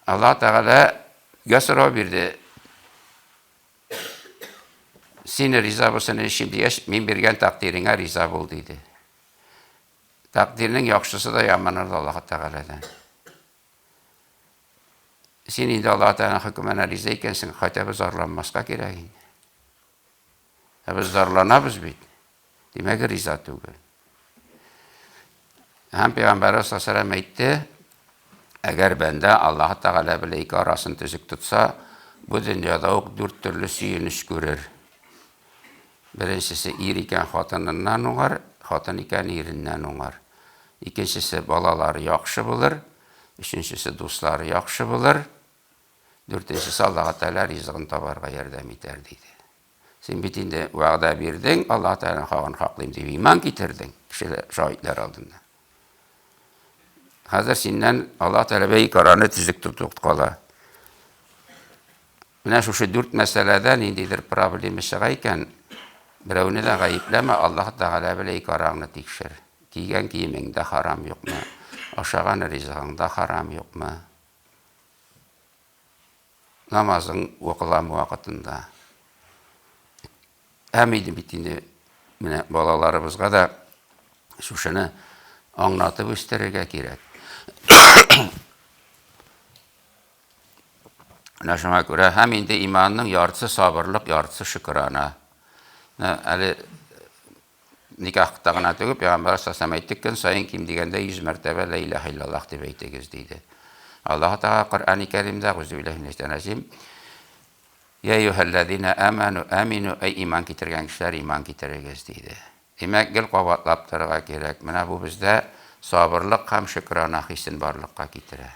Аллаһ Тәгаләгә сорау бирде. Син риза булсын өчен дигәч, мин биргән тәкъдиреңә риза бул диде. Тәкъдирнең яхшысы да, яманы да Аллаһы Тәгаләдән. Син инде Аллаһы Тәгаләнең хөкеменә риза икәнсең, хотя бы зарланмаска кирәк инде. Ә без зарланабыз бит. Димәк, риза түгел. Һәм Пәйгамбәрбез саллаллаһу алейһи әйтте, әгәр бәндә Аллаһы Тәгалә белән ике арасын төзек тотса, бу дөньяда ук дүрт төрле сөенеч күрер. Беренчесе ир икән хатыныннан уңар, хатын икән иреннән уңар. Икенчесе балалары яхшы булыр, өченчесе дуслары яхшы булыр, дүртенчесе Аллаһы Тәгалә ризыгын табарга ярдәм итәр, диде. Син бит инде вәгъдә бирдең, Аллаһ Тәгаләнең хагын хаклыйм дип иман китердең кешеләр, шаһитләр алдында. Хәзер синнән Аллаһ Тәгалә бәй караны төзек тоту кала. Менә шушы дүрт мәсьәләдә ниндидер проблема чыга икән, берәүне дә гаепләмә, Аллаһ Тәгалә белән ике араңны тикшер. Кигән киемеңдә харам юкмы? Ашаган ризыгыңда харам юкмы? Намазың укыламы вакытында? Һәм инде бит инде менә балаларыбызга да шушыны аңлатып үстерергә кирәк. Менә шуңа күрә һәм инде иманның яртысы сабырлык, яртысы шөкерана. Әле Никахта гына түгел, пәйгамбәр саллаллаһу алейһи әйтте, көн саен ким дигәндә 100 мәртәбә ла илаһа иллаллаһ дип әйтегез, диде. Аллаһ Тәгалә Коръәни Кәримдә, Гузу биллаһи минәш шәйтанир Я әйюһәлләзина аману амину, әй иман китергән кешеләр, иман китерегез, диде. Димәк, гел кабатлап торырга кирәк. Менә бу бездә сабырлык һәм шөкрана хисен барлыкка китерә.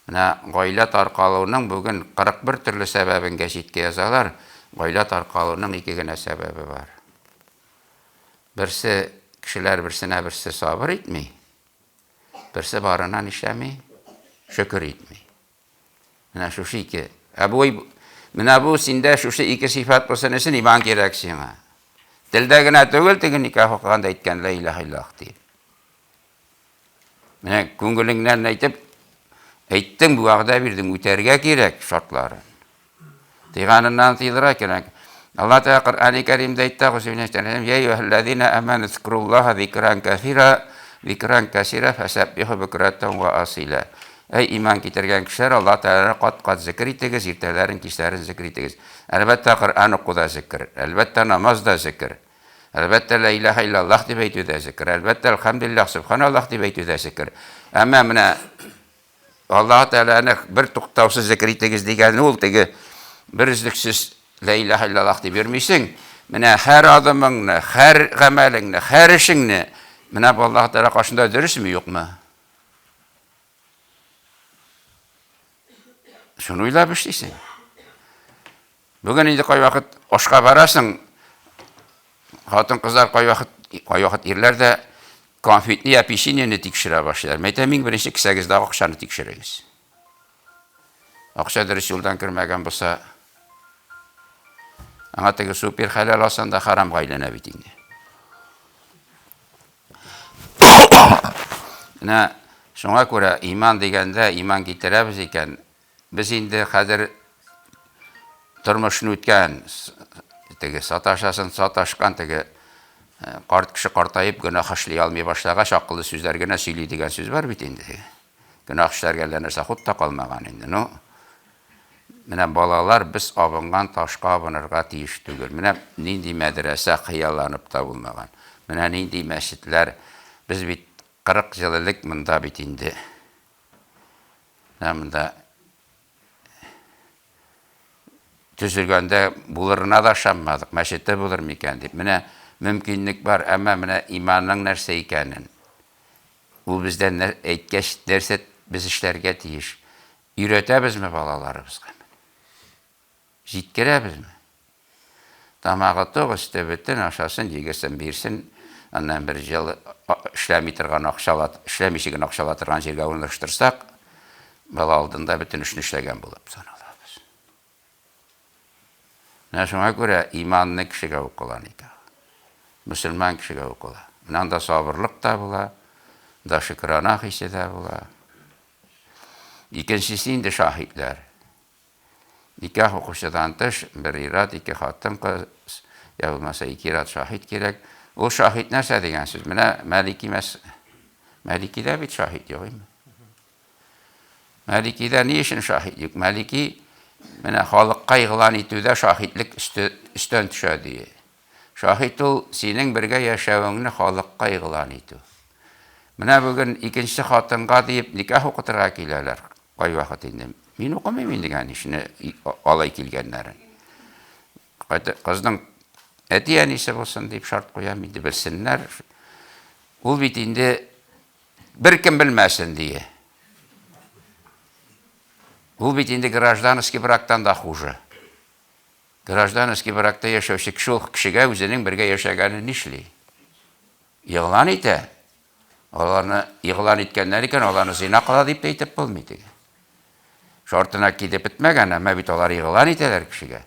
Менә гаилә таркалуның бүген 41 төрле сәбәбен гәҗиткә язалар. Гаилә таркалуның ике генә сәбәбе бар. Берсе, кешеләр берсенә берсе сабыр итми, берсе барына нишләми? Шөкер итми. Менә шушы ике. Ә бу менә бу синдә шушы ике сыйфат булсын өчен иман кирәк сиңа. Телдә генә түгел, теге никах укыганда әйткән ла илаһа иллаллаһ дип. Менә күңелеңнән әйтеп, әйттең, вәгъдә бирдең, үтәргә кирәк шартларын. Тыйганыннан тыелырга кирәк. Алла Тәгалә Коръәни Кәримдә әйтте, Я әйюһәлләзина аману зкруллаһа зикран кәсира, зикран кәсира фәсәббиху бөкрәтән ва асила. Әй иман китергән кешеләр, Алла Тәгаләне кат-кат зикр итегез, иртәләрен, кичләрен зикр итегез. Әлбәттә, Коръән уку да зикр, әлбәттә, намаз да зикр. Әлбәттә, лә иләһә иллаллаһ дип әйтү дә зикер. Әлбәттә, әлхәмдүлилләһ, сөбханаллаһ дип әйтү дә зикер. Әмма менә Аллаһ Тәгаләне бер туктаусыз зикер итегез дигән ул теге бер өзлексез лә иләһә иллаллаһ дип йөрмисең. Менә һәр адымыңны, һәр гамәлеңне, һәр эшеңне менә бу Аллаһ Тәгалә каршында дөресме, юкмы? Шуны уйлап эшлисең. Бүген инде кайвакыт ашка барасың, хатын-кызлар кайвакыт, кайвакыт ирләр дә конфетны я печеньены тикшерә башлыйлар. Мин әйтәм, иң беренче кесәгездәге акчаны тикшерегез. Акча дөрес юлдан кермәгән булса, аңа теге супер хәләл алсаң да харамга әйләнә бит инде. Менә шуңа күрә иман дигәндә, иман китерәбез икән, Без инде хәзер тормышны үткән, теге саташасын саташкан, теге э, карт кеше картаеп гөнаһ эшли алмый башлагач, акыллы сүзләр генә сөйли дигән сүз бар бит инде. Гөнаһ эшләргә әллә нәрсә хут та калмаган инде. Ну, менә балалар без абынган ташка абынырга тиеш түгел. Менә нинди мәдрәсә хыялланып та булмаган. Менә нинди мәчетләр. Без бит 40 ел элек монда бит инде. Менә монда төзелгәндә булырына да ышанмадык, мәчете булыр микән дип. Менә мөмкинлек бар, әмма менә иманның нәрсә икәнен, ул бездән әйткәч, нәрсә без эшләргә тиеш? Өйрәтәбезме балаларыбызга? Җиткерәбезме? Тамагы тук, өсте бөтен, ашасын, җигерсен, бирсен, аннан бер җыл эшләми торган акчалат, эшләмичә генә акчала торган җиргә урнаштырсак, бала алдында бөтен эшне эшләгән булып саналабыз. Менә шуңа күрә иманны кешегә укыла никах. Мөселман кешегә укыла. Менә анда сабырлык та була, да шөкрана хисе дә була. Икенчесе инде шаһитләр. Никах укучыдан тыш, бер ир-ат, ике хатын-кыз, я булмаса ике ир-ат шаһит кирәк. Ул шаһит нәрсә дигән сүз? Менә Мәлики мәс Мәликидә бит шаһит юк име? Мәликидә ни өчен шаһит юк? Мәлики менә халыкка игълан итүдә шаһитлек өсте, өстән төшә ди. Шаһит ул синең бергә яшәвеңне халыкка игълан итү. Менә бүген икенче хатынга диеп никах укытырга киләләр. Кайвакыт инде. Мин укымыйм инде әнишне алай килгәннәрен. Кызның әти-әнисе булсын дип шарт куям инде, белсеннәр. Ул бит инде беркем белмәсен дие. Ул бит инде гражданский брактан да хуже. Гражданский бракта яшәүче кеше ул кешегә үзенең бергә яшәгәнен нишли? Игълан итә. Аларны игълан иткәннәр икән, аларны зина кыла дип тә әйтеп булмый теге. Шартына килеп бетмәгән, әмма бит алар игълан итәләр кешегә.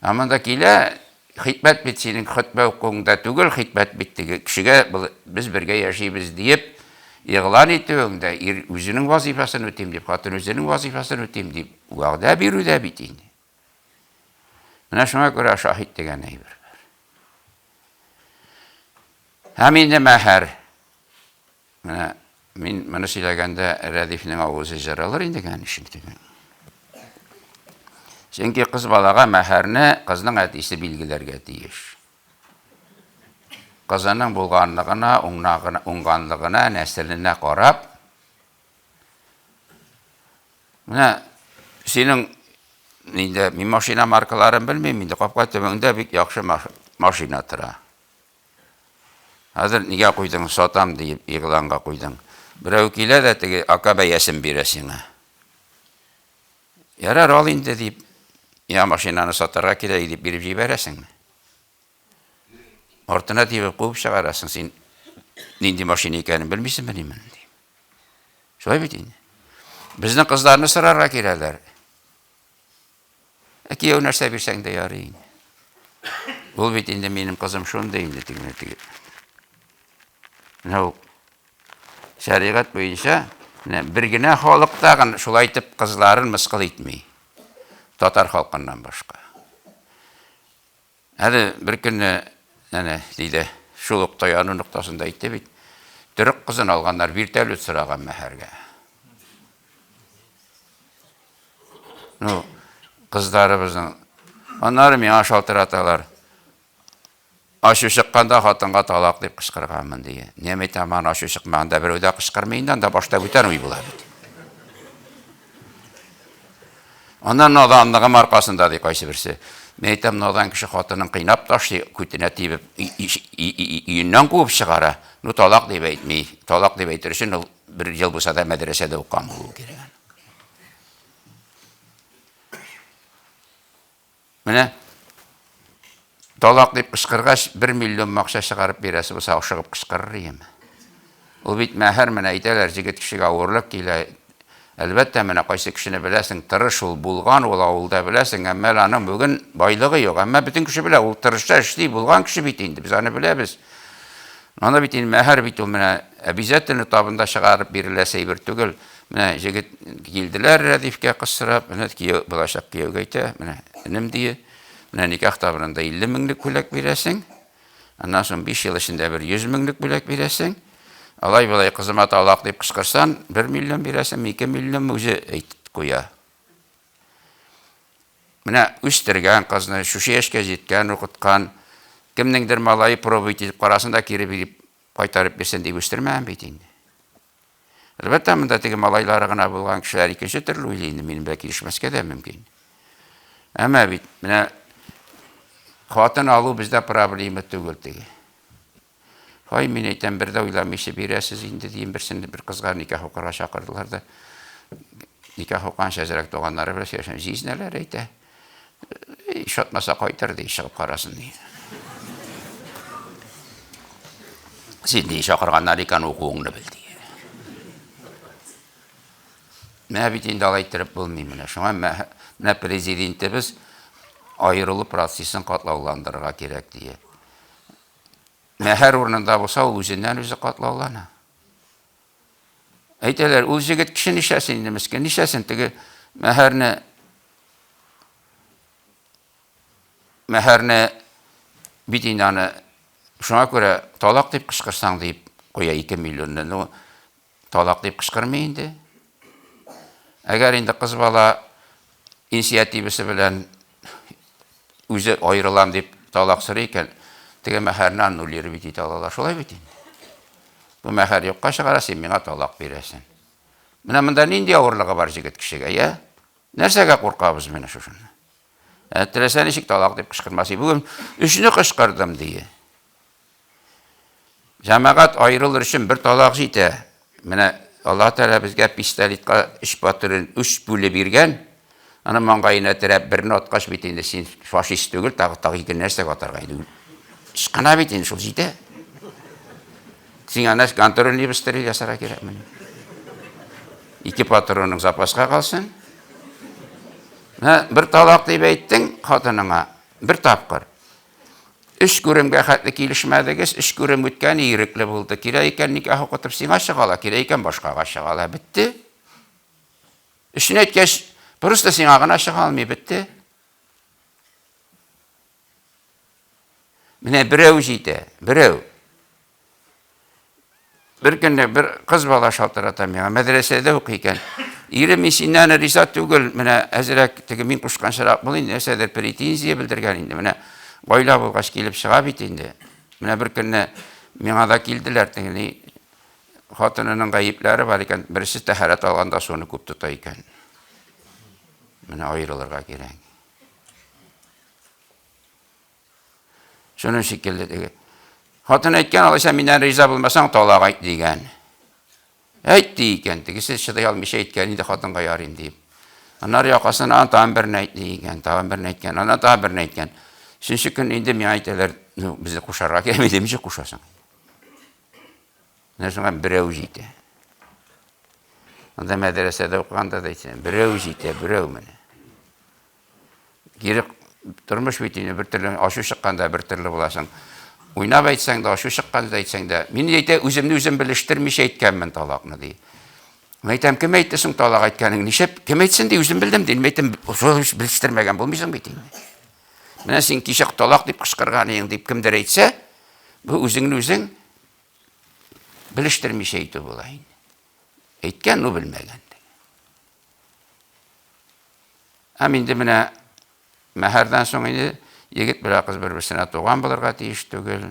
Ә монда килә, хикмәт бит синең хөтбә укуыңда түгел, хикмәт бит теге кешегә без бергә яшибез диеп игълан итүеңдә, ир үзенең вазифасын үтим дип, хатын үзенең вазифасын үтим дип вәгъдә бирүдә бит инде. Менә шуңа күрә шаһит дигән әйбер бар. Һәм инде мәһәр. Менә мин моны сөйләгәндә Рәдифнең авызы җырылыр инде кәнишен теге. Чөнки кыз балага мәһәрне кызның әтисе билгеләргә тиеш. Кызының булганлыгына, уңганлыгына, нәселенә карап, Менә синең инде мин машина маркаларын белмим инде, капка төбеңдә бик яхшы машина тора. Хәзер нигә куйдың, сатам диеп игъланга куйдың. Берәү килә дә теге ака бәясен бирә сиңа. Ярар, ал инде дип, я машинаны сатарга кирәк дип биреп җибәрәсеңме? Артына тибеп куып чыгарасың, син нинди машина икәнен белмисеңмени моны ди. Шулай бит инде. Безнең кызларны сорарга киләләр. Ә кияү нәрсә бирсәң дә ярый инде. Ул бит инде минем кызым шундый инде тегене теге. Менә ул шәригать буенча менә бер генә халык тагын шулай итеп кызларын мыскыл итми. Татар халкыннан башка. Әле бер көнне, әнә, диде, шул ук таяну ноктасында әйтте бит, төрек кызын алганнар, вертолет сораган мәһәргә. Ну, кызларыбызның. Аннары миңа шалтыраталар. Ачу чыкканда хатынга талак дип кычкырганмын, ди. Нәм әйтәм, аны ачу чыкмаганда берәү дә кычкырмый инде, анда башта бүтән уй була бит. Аннан наданлыгым аркасында, ди кайсы берсе. Мин әйтәм, надан кеше хатынын кыйнап ташлый, күтенә тибеп, өеннән куып чыгара. Ну, талак дип әйтми. Талак дип әйтер өчен ул бер ел булса да мәдрәсәдә укыган булуы кирәк. Менә талак дип кычкыргач, бер миллион акча чыгарып бирәсе булса, ашыгып кычкырыр идем. Ул бит мәһәр менә әйтәләр, җегет кешегә авырлык килә. Әлбәттә, менә кайсы кешене беләсең, тырыш ул, булган ул авылда беләсең, әмма әле аның бүген байлыгы юк. Әмма бөтен кеше белә, ул тырыша, эшли, булган кеше бит инде, без аны беләбез. Аны бит инде мәһәр бит ул менә обязательно табында чыгарып биреләсе әйбер түгел. Менә җегет килделәр Рәдифкә кыз сорап, менә кияү булачак кияүгә әйтә, менә энем дие, менә никах табынында 50 меңлек бүләк бирәсең. Аннан соң 5 ел эчендә бер 100 меңлек бүләк бирәсең. Алай болай кызыма талак дип кычкырсан, 1 миллион бирәсең, 2 миллион үзе әйтеп куя. Менә үстергән кызны, шушы яшькә җиткән, укыткан, кемнеңдер малае пробовать итеп карасын да кире биреп кайтарып бирсен дип үстермәгән бит инде. Әлбәттә, монда теге малайлары гына булган кешеләр икенче төрле уйлый инде, минем белән килешмәскә дә мөмкин. Әмма бит менә хатын алу бездә проблема түгел теге. Һай, мин әйтәм, бер дә уйламыйча бирәсез инде, дим, берсен бер кызга никах укырга чакырдылар да. Никах укыганчы әзрәк туганнары белән сөйләшәм. Җизнәләр әйтә. Ошатмаса кайтыр, ди, чыгып карасын, ди. Син, ди, чакырганнар икән, укуыңны бел, ди. Менә бит инде алай иттереп булмый менә. Шуңа менә президентыбыз аерылу процессын катлауландырырга кирәк, ди. Мәһәр урынында булса, ул үзеннән-үзе катлаулана. Әйтәләр, ул җегет кеше нишләсен инде, мескен, нишләсен, теге мәһәрне мәһәрне бит инде аны шуңа күрә талак дип кычкырсаң дип куя 2 миллионны. Ну, талак дип кычкырмый инде. Әгәр инде кыз бала инициативасы белән үзе аерылам дип талак сорый икән, теге мәһәрне аннулировать итә алалар. Шулай бит инде. Бу мәһәр юкка чыгара, син миңа талак бирәсең. Менә монда нинди авырлыгы бар җегет кешегә, я? Нәрсәгә куркабыз менә шушыны? Ә теләсә ничек талак дип кычкырмас. Бүген өчне кычкырдым, ди. Җәмәгать аерылыр өчен бер талак җитә. Менә Аллаһ Тәгалә безгә пистолетка өч патрон, өч пуля биргән. Аны маңгаена терәп берне аткач бит инде син фашист түгел, тагы тагы ике нәрсәгә атарга инде. Ычкына бит инде шул җитә. Син аны контрольный выстрел ясарга кирәкмени? Ике патроның запаска калсын. Менә бер талак дип әйттең хатыныңа, бер тапкыр. Өч күремгә хәтле килешмәдегез, өч күрем үткән, ирекле булды. Кирәк икән никах укытып сиңа чыга ала, кирәк икән башкага чыга ала. Бетте. Өчен әйткәч, просто сиңа гына чыга алмый, бетте. Менә берәү җитә, берәү. Бер көнне бер кыз бала шалтырата миңа, мәдрәсәдә укый икән. Ирем, мин синнән риза түгел, менә әзрәк теге мин кушканчарак бул инде, нәрсәдер претензия белдергән инде. Менә гаилә булгач килеп чыга бит инде. Менә бер көнне миңа да килделәр, теге ни хатынының гаепләре бар икән, берсе тәһарәт алганда суны күп тота икән. Менә аерылырга кирәк. Шуның шикелле теге. Хатын әйткән, алайса миннән риза булмасаң, талак айт дигән. Әйт ди икән, тегесе чыдый алмыйча әйткән инде хатынга ярыйм дип. Аннары якасын ан тагын берне әйт ди икән, тагын берне әйткән, аннан тагын берне әйткән. Өченче көн инде миңа әйтәләр, ну, безне кушарга кирәк, инде ничек кушасың? Менә шуңа берәү җитә. Анда мәдрәсәдә укыганда да әйтсәң, берәү җитә, берәү менә. Кире тормыш бит инде бер төрле ачу чыкканда бер төрле буласың. Уйнап әйтсәң дә, ачу чыкканда әйтсәң дә, мин әйтә үземне үзем белештермичә әйткәнмен талакны ди. Мин әйтәм, кем әйтте соң талак әйткәнең? Нишләп кем әйтсен ди, үзем белдем ди. Мин әйтәм, шул белештермәгән булмыйсың бит инде. Менә син кичә талак дип кычкырган идең дип кемдер әйтсә, бу үзеңне үзең белештермичә әйтү була инде. Әйткән, ну белмәгән. Һәм инде менә мәһәрдән соң инде егет белән кыз бер-берсенә туган булырга тиеш түгел,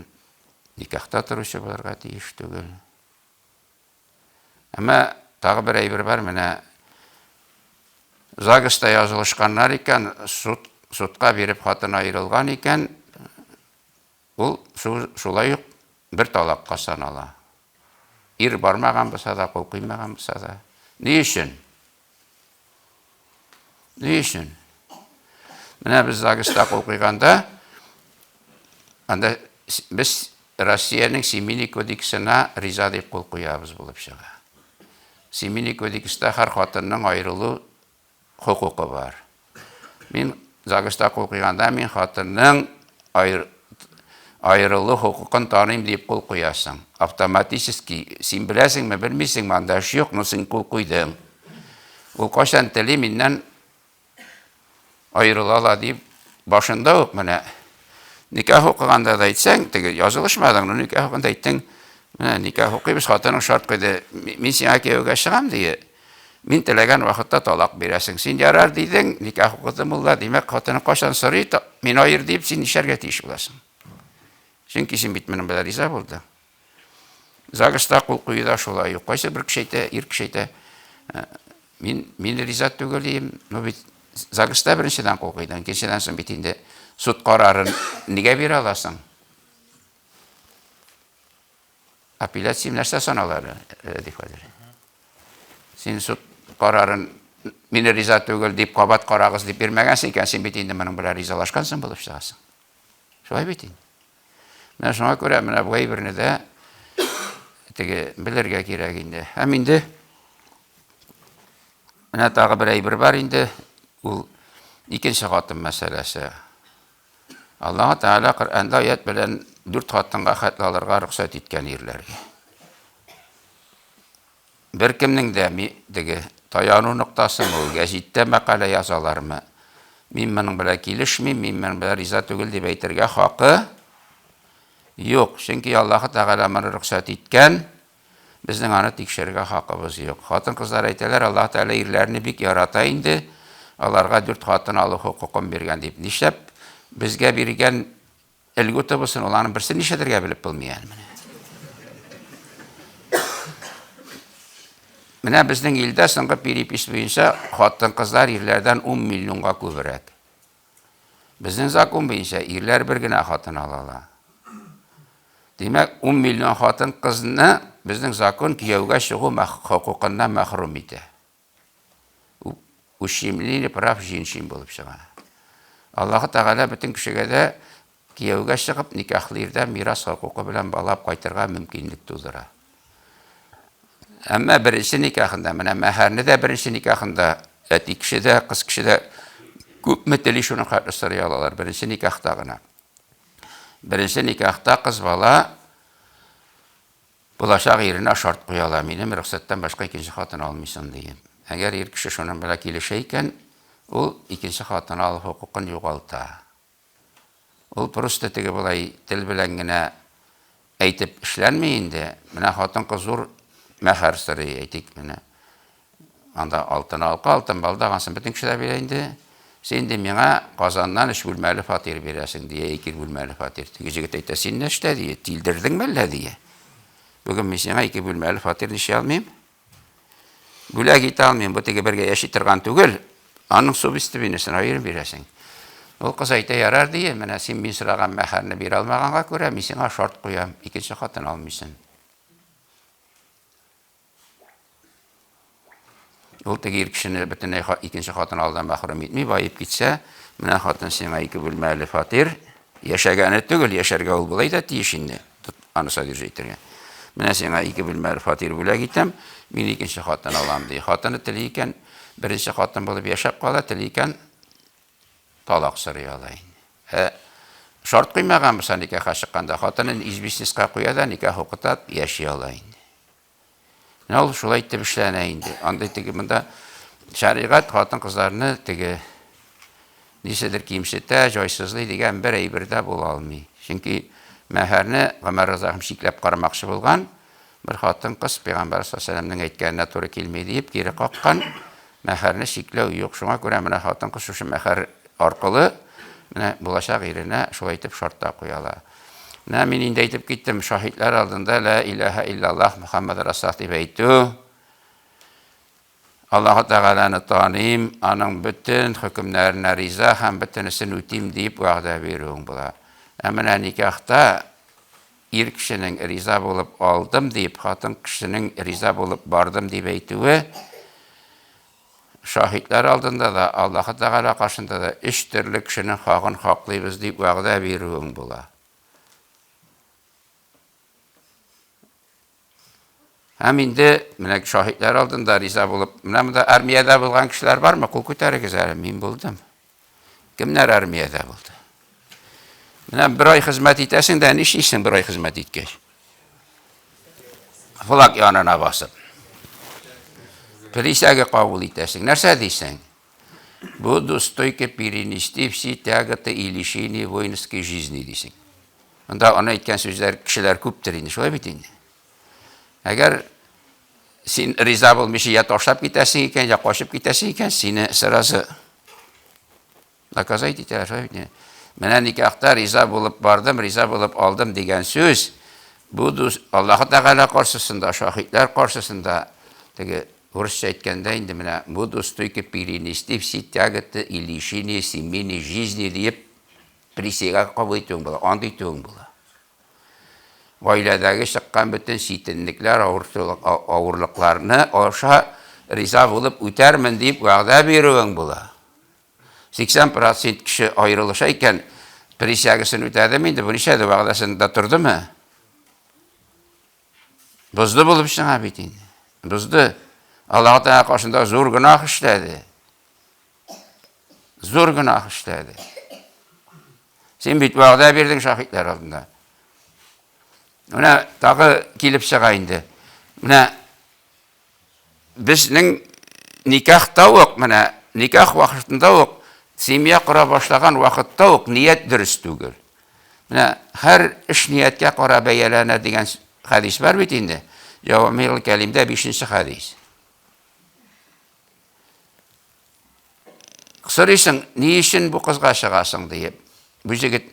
никахта торучы булырга тиеш түгел. Әмма тагы бер әйбер бар, менә ЗАГСта язылышканнар икән, суд, судка биреп хатын аерылган икән, ул шулай ук бер талакка санала. Ир бармаган булса да, кул куймаган булса да. Ни өчен? Ни өчен? Менә без ЗАГСта кул куйганда, анда без Россиянең Семейный кодексына риза дип кул куябыз булып чыга. Семейный кодекста һәр хатынның аерылу хокукы бар. Мин ЗАГСта кул куйганда, мин хатынның аерылу хокукын таныйм дип кул куясың. Автоматически, син беләсеңме, белмисеңме, анда эш юк, но син кул куйдың. Ул кайчан тели миннән аерыла ала дип, башында ук менә никах укыганда да әйтсәң, теге язылышмадың, но никах укыганда әйттең, менә никах укыйбыз, хатының шарт куйды, мин сиңа кияүгә чыгам ди. Мин теләгән вакытта талак бирәсең. Син ярар дидең, никах укыды мулла, димәк, хатының кайчан сорый, мин аер дип, син нишләргә тиеш буласың? Чөнки син бит моның белән риза булдың. ЗАГСта кул кую да шулай ук. Кайсы бер кеше әйтә, ир кеше әйтә, «Э, мин, мин риза түгел дим. Ну бит ЗАГСта беренчедән кул куйдың, икенчедән соң бит инде суд карарын нигә бирә аласың? Апелляция нәрсә санала әле, Рәдиф хәзер? Син суд карарын мин риза түгел дип кабат карагыз дип бирмәгәнсең икән, син бит инде моның белән ризалашкансың булып чыгасың. Шулай бит инде. Менә шуңа күрә менә бу әйберне дә теге белергә кирәк инде. Һәм инде менә тагы бер әйбер бар инде, ул икенче хатын мәсьәләсе. Аллаһ Тәгалә Коръәндә аят белән дүрт хатынга хәтле алырга рөхсәт иткән ирләргә. Беркемнең дә теге таяну ноктасымы ул, гәзиттә мәкалә язалармы? Мин моның белән килешмим, мин моның белән риза түгел дип әйтергә хакы юк. Чөнки Аллаһ Тәгалә моны рөхсәт иткән, безнең аны тикшерергә хакыбыз юк. Хатын-кызлар әйтәләр, Аллаһ Тәгалә ирләрне бик ярата инде, аларга дүрт хатын алу хокукын биргән дип. Нишләп безгә биргән льгота булсын, ул аның берсен нишләтергә белеп булмый әле менә. Менә безнең илдә соңгы перепись буенча хатын-кызлар ирләрдән 10 миллионга күбрәк. Безнең закон буенча ирләр бер генә хатын ала ала. Димәк, 10 миллион хатын-кызны безнең закон кияүгә чыгу хокукыннан мәхрүм итә. Ущемление прав женщин булып чыга. Аллаһы Тәгалә бөтен кешегә дә кияүгә чыгып, никахлы ирдән мирас хокукы белән бала кайтырга мөмкинлек тудыра. Әмма беренче никахында, менә мәһәрне дә беренче никахында әти кеше дә, кыз кеше дә күпме тели шуның хәтле сорый алалар беренче никахта гына. Беренче никахта кыз бала булачак иренә шарт куя ала, минем рөхсәттән башка икенче хатын алмыйсың диеп. Әгәр ир кеше шуның белән килешә икән, ул икенче хатын алу хокукын югалта. Ул просто теге болай тел белән генә әйтеп эшләнми инде. Менә хатын-кыз зур мәһәр сорый, әйтик, менә. Анда алтын алка, алтын балдак, ансын бөтен кеше дә бирә инде. Син инде миңа Казаннан өч бүлмәле фатир бирәсең, дия, ике бүлмәле фатир. Теге җегет әйтә, син нәрсә, дия, тилдердеңме әллә, дия. Бүген мин сиңа ике бүлмәле фатир ничә алмыйм? Бүләк итә алмыйм, бу теге бергә яши торган түгел. Аның субъестественностен аерым бирәсең. Ул кыз әйтә, ярар, дие, менә син мин сораган мәһәрне бирә алмаганга күрә, мин сиңа шарт куям, икенче хатын алмыйсың. Ул теге ир кешене бөтенләй икенче хатын алудан мәхрүм итми, баеп китсә, менә хатын сиңа ике бүлмәле фатир, яшәгәне түгел, яшәргә ул болай да тиеш инде. Аны содержать итәргә. Менә сиңа ике бүлмәле фатир бүләк итәм, мин икенче хатын алам, ди. Хатыны тели икән, беренче хатын булып яшәп кала, тели икән, талак сорый ала инде. Ә шарт куймаган булса никахка чыкканда, хатынын известностька куя да никах укыта, яши ала инде. Менә ул шулай итеп эшләнә инде. Андый теге монда шәригать хатын-кызларны теге ничәдер кимсетә, җайсызлый дигән бер әйбер дә була алмый. Чөнки мәһәрне Гомәр разыяллаһу чикләп карамакчы булган, бер хатын-кыз пәйгамбәр саллаллаһу алейһи әйткәненә туры килми диеп кире каккан. Мәһәрне чикләү юк. Шуңа күрә менә хатын-кыз шушы мәһәр аркылы менә булачак иренә шулай итеп шарт та куя ала. Менә мин инде әйтеп киттем, шаһитлар алдында лә илаһа иллаллаһ Мухаммад Расулуллаһ дип әйтү, Аллаһу Тәгаләне таныйм, аның бөтен хөкемнәренә риза һәм бөтенесен үтим дип вәгъдә бирүең була. Ә менә никахта ир кешенең риза булып алдым дип, хатын кешенең риза булып бардым дип әйтүе шаһитлар алдында да, Аллаһы Тәгалә каршында да өч төрле кешенең хагын хаклыйбыз дип вәгъдә бирүең була. Һәм инде менә шаһитлар алдында риза булып, менә монда армиядә булган кешеләр бармы? Кул күтәрегез әле, мин булдым. Кемнәр армиядә булды? Менә бер ай хезмәт итәсең дә, нишлисең бер ай хезмәт иткәч? Флаг янына басып. Присяга кабул итәсең. Нәрсә дисең? Буду стойко перенести все тяготы и лишения воинской жизни дисең. Монда аны әйткән сүзләр кешеләр күптер инде, шулай бит инде. Әгәр син риза булмыйча я ташлап китәсең икән, я качып китәсең икән, сине сразу наказать итәләр, шулай бит. Менә никахта риза булып бардым, риза булып алдым дигән сүз, бу дус Аллаһ Тәгалә каршысында, шаһитләр каршысында теге урысча әйткәндә инде менә буду стойко перенести все тяготы и лишения семейной жизни диеп присяга кабул итүең була, ант итүең була. Гаиләдәге чыккан бөтен читенлекләр, авырлыкларны аша риза булып үтәрмен дип вәгъдә бирүең була. 80 процент кеше аерылыша икән, присягасын үтәдеме инде, бу ничәде вәгъдәсендә тордымы? Бозды булып чыга бит инде. Бозды. Аллаһ Тәгалә каршында зур гөнаһ эшләде. Зур гөнаһ эшләде. Син бит вәгъдә бирдең шаһитләр алдында. Менә тагы килеп чыга инде. Менә безнең никахта ук, менә никах вакытында ук, семья кора башлаган вакытта ук ният дөрес түгел. Менә һәр эш нияткә кара бәяләнә дигән хәдис бар бит инде. Җавамигъл Кәлимдә 5 хәдис. Сорыйсың, ни өчен бу кызга чыгасың диеп. Бу җегет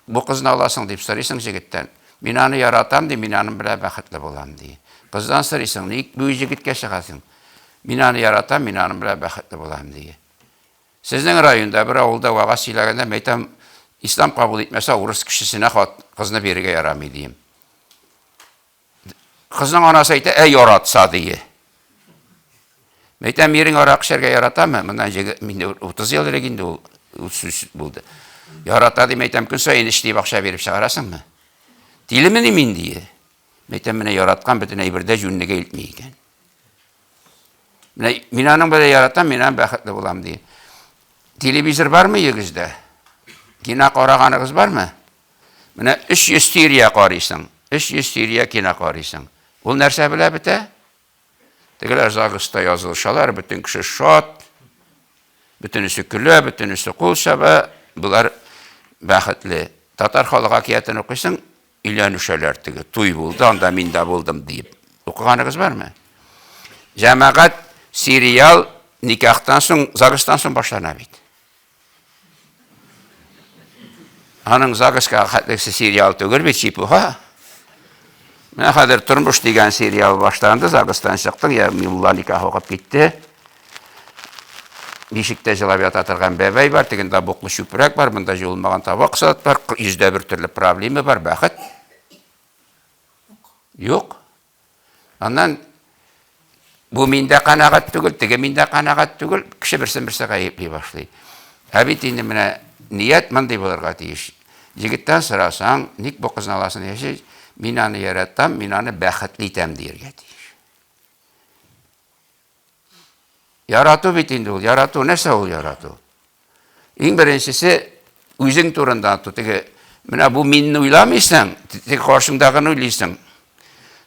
бу кызны аласың дип сорыйсың җегеттән. Мин аны яратам ди, мин аның белән бәхетле булам ди. Кыздан сорыйсың, ник бу җегеткә чыгасың? Мин аны яратам, мин аның белән бәхетле булам, ди. Сезнең районда бер авылда вәгазь сөйләгәндә, мин әйтәм, ислам кабул итмәсә, урыс кешесенә хат, кызны бирергә ярамый, дием. Кызның анасы әйтә, ә яратса, дие. Мин әйтәм, ирең арак эчәргә яратамы? Моннан инде 30 ел элек инде ул сүз булды. Ярата дип әйтәм, көн саен эч дип акча биреп чыгарасыңмы? Тилемени мин, дие. Мин әйтәм, менә яраткан бөтен әйбер дә җүнлегә илтми икән. Менә мин аның белән яратам, мин аның бәхетле булам, ди. Телевизор бармы өегездә? Кино караганыгыз бармы? Менә 300 серия карыйсың, 300 серия кино карыйсың. Ул нәрсә белә бетә? Тегеләр ЗАГСта язылышалар, бөтен кеше шат, бөтенесе көлә, бөтенесе кул чаба, болар бәхетле. Татар халык әкиятен укыйсың, өйләнешәләр теге, туй булды, анда мин дә булдым диеп. Укыганыгыз бармы? Җәмәгать сериал никахтан соң, ЗАГСтан соң башлана бит. Аның ЗАГСка хәтлесе сериал түгел бит, чепуха. Менә хәзер Тормыш дигән сериал башланды, ЗАГСтан чыктың, я мулла никах укып китте. Бишектә җылап ята торган бәбәй бар, тегендә буклы чүпрәк бар, монда җуылмаган табак сат бар, йөздә бер төрле проблема бар, бәхет. Юк. Аннан бу миндә канәгать түгел, теге миндә канәгать түгел, кеше берсен берсе гаепли башлый. Ә бит инде менә ният мондый булырга тиеш. Егеттән сорасаң, ник бу кызны аласың дигәч, мин аны яратам, мин аны бәхетле итәм дияргә тиеш. Ярату бит инде ул. Ярату нәрсә ул ярату? Иң беренчесе үзең турында оныту. Теге менә бу минне уйламыйсың, теге каршыңдагыны уйлыйсың.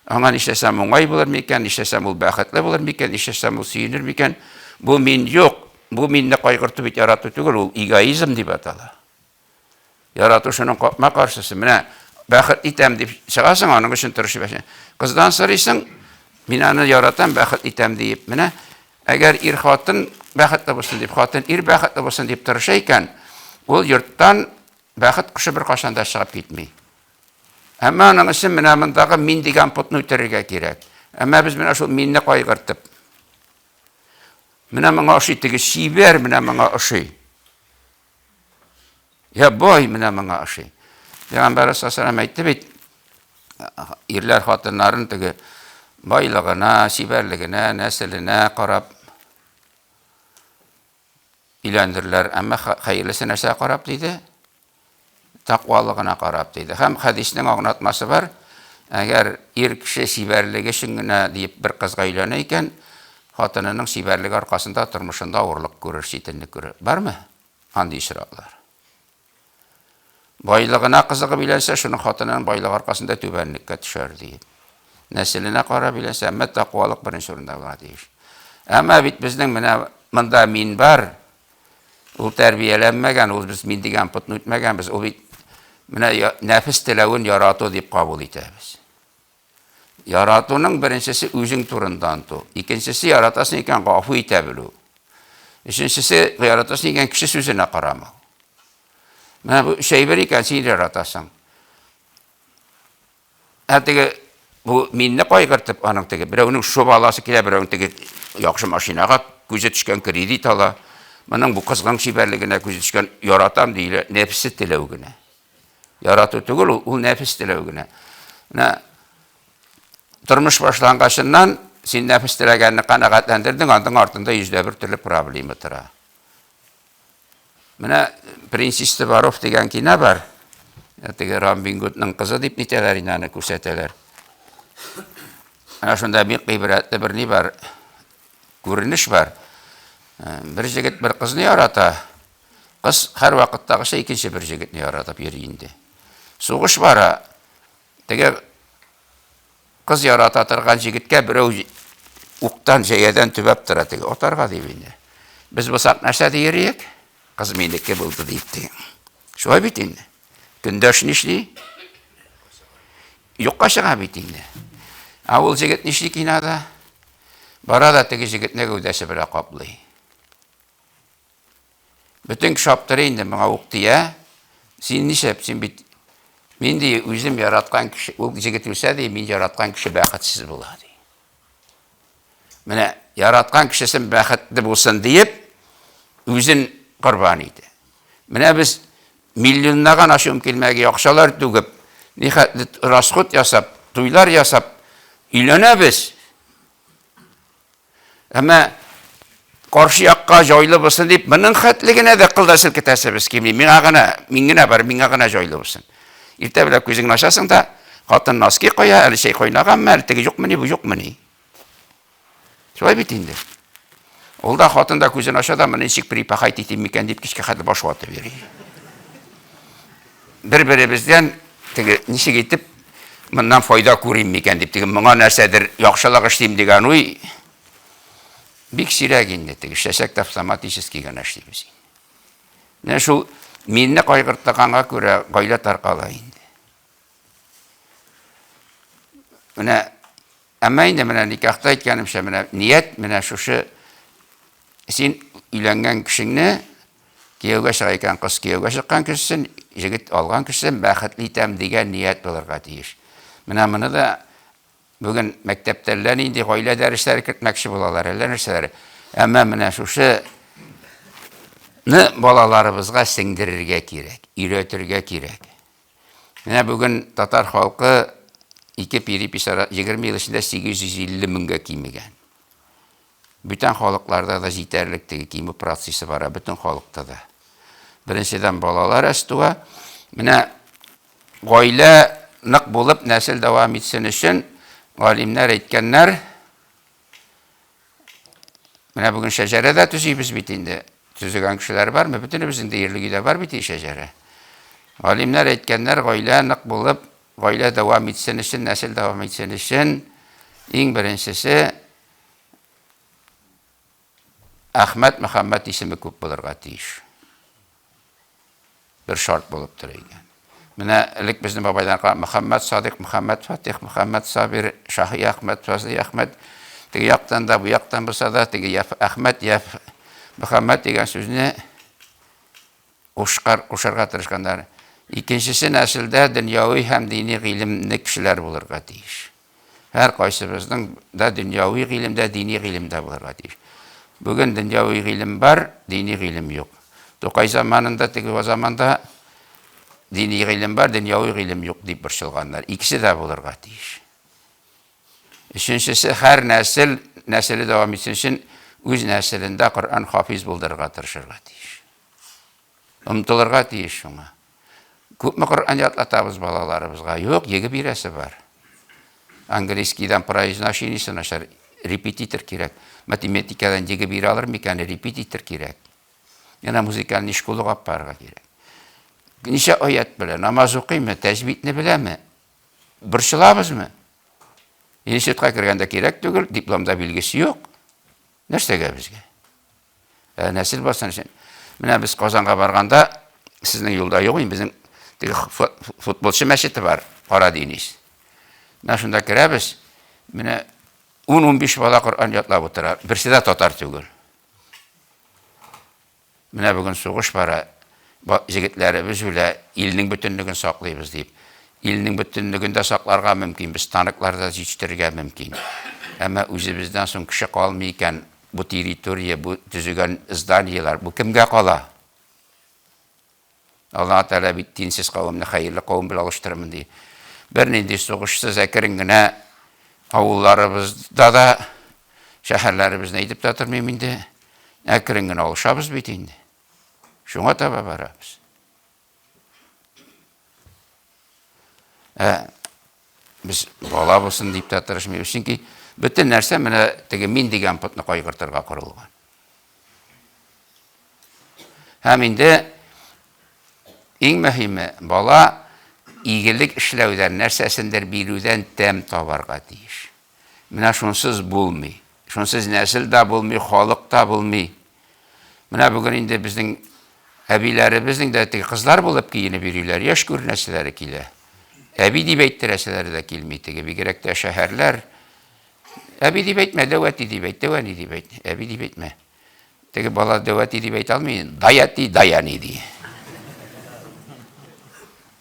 Аңа нишләсәм уңай булыр микән, нишләсәм ул бәхетле булыр микән, нишләсәм ул сөенер микән? Бу мин юк. Бу минне кайгырту бит ярату түгел, ул эгоизм дип атала. Ярату шуның капма-каршысы. Менә бәхет итәм дип чыгасың, аның өчен тырышып яшә. Кыздан сорыйсың, мин аны яратам, бәхет итәм диеп. Менә әгәр ир хатын бәхетле булсын дип, хатын ир бәхетле булсын дип тырыша икән, ул йорттан бәхет кошы беркайчан да чыгып китми. Әмма аның өчен менә мондагы мин дигән потны үтерергә кирәк. Әмма без менә шул минне кайгыртып. Менә моңа ошый теге чибәр, менә моңа ошый. Я бай, менә моңа ошый. Пәйгамбәр саллаллаху әйтте бит, ирләр хатыннарын теге байлыгына, чибәрлегенә, нәселенә карап өйләндерләр. Әмма хәерлесе нәрсәгә карап диде? Тәкъвалыгына карап диде. Һәм хәдиснең аңлатмасы бар. Әгәр ир кеше чибәрлеге өчен генә диеп бер кызга өйләнә икән, хатынының чибәрлеге аркасында тормышында авырлык күрер, читенлек күрер. Бармы андый очраклар? Байлыгына кызыгып өйләнсә, шуның хатынының байлыгы аркасында түбәнлеккә төшәр диеп. Нәселенә карап өйләнсә, әмма тәкъвалык беренче урында булырга тиеш. Әмма бит безнең менә монда мин бар, Ул тәрбияләнмәгән, ул без мин дигән потны үтмәгәнбез. Ул бит менә нәфес теләвен ярату дип кабул итәбез. Яратуның беренчесе үзең турында оныту. Икенчесе яратасың икән гафу итә белү. Өченчесе яратасың икән кеше сүзенә карамау. Менә бу өч әйбер икән, син яратасың. Ә теге бу минне кайгыртып, аның теге берәүнең шуба аласы килә, берәүнең теге яхшы машинага күзе төшкән кредит ала. Моның бу кызның чибәрлегенә күзе төшкән, яратам диелә, нәфесе теләү генә. Ярату түгел ул, ул нәфес теләү генә. Менә тормыш башлангачыннан син нәфес теләгәнне канәгатьләндердең, аның артында йөздә бер төрле проблема тора. Менә Принц Воров дигән кино бар. Теге Робин Гудның кызы дип нитәләр инде аны күрсәтәләр. Менә шунда бик гыйбрәтле бер ни бар, күренеш бар. Бер җегет бер кызны ярата. Кыз һәрвакыттагыча икенче бер җегетне яратып йөри инде. Сугыш бара. Теге Кыз ярата торган җегеткә берәү уктан, җәядән төбәп тора теге, атарга дип инде. Без булсак нәрсә диер идек? Кыз минеке булды дип теге. Шулай бит инде. Көндәш нишли? Юкка чыга бит инде. Ә ул җегет нишли кинода? Бара да теге җегетне гәүдәсе белән каплый. Бөтен кеше аптырый инде, моңа ук тия. Син нишләп, син бит мин ди үзем яраткан кеше, ул җегет үлсә ди, мин яраткан кеше бәхетсез була ди. Менә яраткан кешесен бәхетле булсын диеп, үзен корбан итә. Менә без миллионлаган ачуым килмәге акчалар түгеп, нихәтле расход ясап, туйлар ясап өйләнәбез. Әмма каршы якка җайлы булсын дип, моның хәтле генә дә кыл да селкетәсебез килми. Миңа гына, мин генә бар, миңа гына җайлы булсын. Иртә белән күзеңне ачасың да, хатын носки куя, әле чәй кайнаганмы, әле теге юкмыни, бу юкмыни. Шулай бит инде. Ул да хатын да күзен ача да, моны ничек припахать итим микән дип кичкә хәтле баш ватып йөри. Бер-беребездән теге ничек итеп моннан файда күрим микән дип, теге моңа нәрсәдер яхшылык эшлим дигән уй бик сирәк инде. Теге эшләсәк тә автоматически генә эшлибез инде. Менә шул минне кайгыртаганга күрә гаилә таркала инде. Менә Әмма инде менә никахта әйткәнемчә, менә ният менә шушы син өйләнгән кешеңне кияүгә чыга икән, кыз кияүгә чыккан кешесен, җегет алган кешесен бәхетле итәм дигән ният булырга тиеш. Менә моны да бүген мәктәптә әллә нинди гаилә дәресләре кертмәкче булалар, әллә нәрсәләр. Әмма менә шушы ны балаларыбызга сеңдерергә кирәк, өйрәтергә кирәк. Менә бүген татар халкы ике перепись ара 20 ел эчендә 850 меңгә кимегән. Бүтән халыкларда да җитәрлек теге кимү процессы бара, бөтен халыкта да. Беренчедән балалар әз туа. Менә гаилә нык булып нәсел дәвам итсен өчен галимнәр әйткәннәр, Менә бүген шәҗәрә дә төзибез бит инде. Төзегән кешеләр бармы? Бөтенебезнең дә ерлек өйдә бар бит шәҗәрә. Галимнәр әйткәннәр, гаилә нык булып, гаилә дәвам итсен өчен, нәсел дәвам итсен өчен, иң беренчесе Әхмәт Мөхәммәт исеме күп булырга тиеш. Бер шарт булып тора икән. Менә элек безнең бабайлар кара Мөхәммәт Садыйк, Мөхәммәт Фатих, Мөхәммәт Сабир, Шаһи Әхмәт, Фазли Әхмәт. Теге яктан да, бу яктан булса да, теге я Әхмәт, я Мөхәммәт дигән сүзне кушкар, кушарга тырышканнар. Икенчесе нәселдә дөньяви һәм дини гыйлемле кешеләр булырга тиеш. Һәркайсыбызның да дөньяви гыйлем дә, дини гыйлем дә булырга тиеш. Бүген дөньяви гыйлем бар, дини гыйлем юк. Тукай заманында, теге заманда дини гыйлем бар, дөньяви гыйлем юк дип борчылганнар. Икесе дә булырга тиеш. Өченчесе, һәр нәсел, нәселе дәвам итсен өчен, үз нәселендә Коръән хафиз булдырырга тырышырга тиеш. Омтылырга тиеш шуңа. Күпме Коръән ятлатабыз балаларыбызга? Юк, еге бирәсе бар. Английскийдан произношениесе начар, репетитор кирәк. Математикадан еге бирә алыр микән, репетитор кирәк. Яна музыкальный школага алып барырга кирәк. Ничә аят белә, намаз укыймы, тәҗвидне беләме? Борчылабызмы? Институтка кергәндә кирәк түгел, дипломда билгесе юк. Нәрсәгә безгә? Ә, нәсел бассын өчен. Менә без Казанга барганда, сезнең юлда юк инде, безнең теге футболчы мәчете бар, Кара Денис. Менә шунда керәбез, менә 10-15 бала Коръән ятлап утыра, берсе дә татар түгел. Менә бүген сугыш бара, җегетләребез үлә, илнең бөтенлеген саклыйбыз дип. Илнең бөтенлеген дә сакларга мөмкин, без танклар да җитештерергә мөмкин. Әмма үзебездән соң кеше калмый икән, бу территория, бу төзегән зданиеләр, бу кемгә кала? Аллаһ Тәгалә бит динсез кавемне хәерле кавем белән алыштырырмын ди. Бернинди сугышсыз әкрен генә авылларыбызда да, шәһәрләребезне әйтеп тә тормыйм инде, әкрен генә алышабыз бит инде. Шуңа таба барабыз. Ә без бала булсын дип тә тырышмыйбыз, чөнки бөтен нәрсә менә теге мин дигән потны кайгыртырга корылган. Һәм инде иң мөһиме, бала игелек эшләүдән, нәрсәсендер бирүдән тәм табарга тиеш. Менә шунсыз булмый. Шунсыз нәсел дә булмый, халык та булмый. Менә бүген инде безнең әбиләребезнең дә теге кызлар булып киенеп йөриләр, яшь күренәселәре килә. Әби дип әйттерәселәре дә килми, теге бигрәк тә шәһәрләр. Әби дип әйтмә, дәү әти дип әйт, дәү әни дип әйт, әби дип әйтмә. Теге бала дәү әти дип әйтә алмый, дай әти, дай әни ди.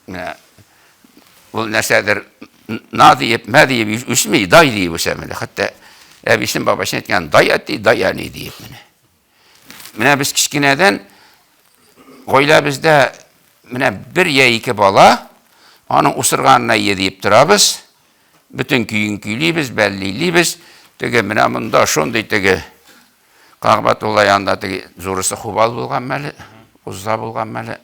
Менә ул нәрсәдер на диеп, мә диеп үсми, дай диеп үсә менә. Хәтта Әбисен, бабасын әйткән, дай әти, дай әни диеп менә. Менә без кечкенәдән гаиләбездә менә бер я ике бала, аның усырганына ие диеп торабыз. Бөтен көен көйлибез, бәллилибез. Теге менә монда шундый теге Кагъбатулла янында теге зурысы Хубал булган мәле, Узза булган мәле.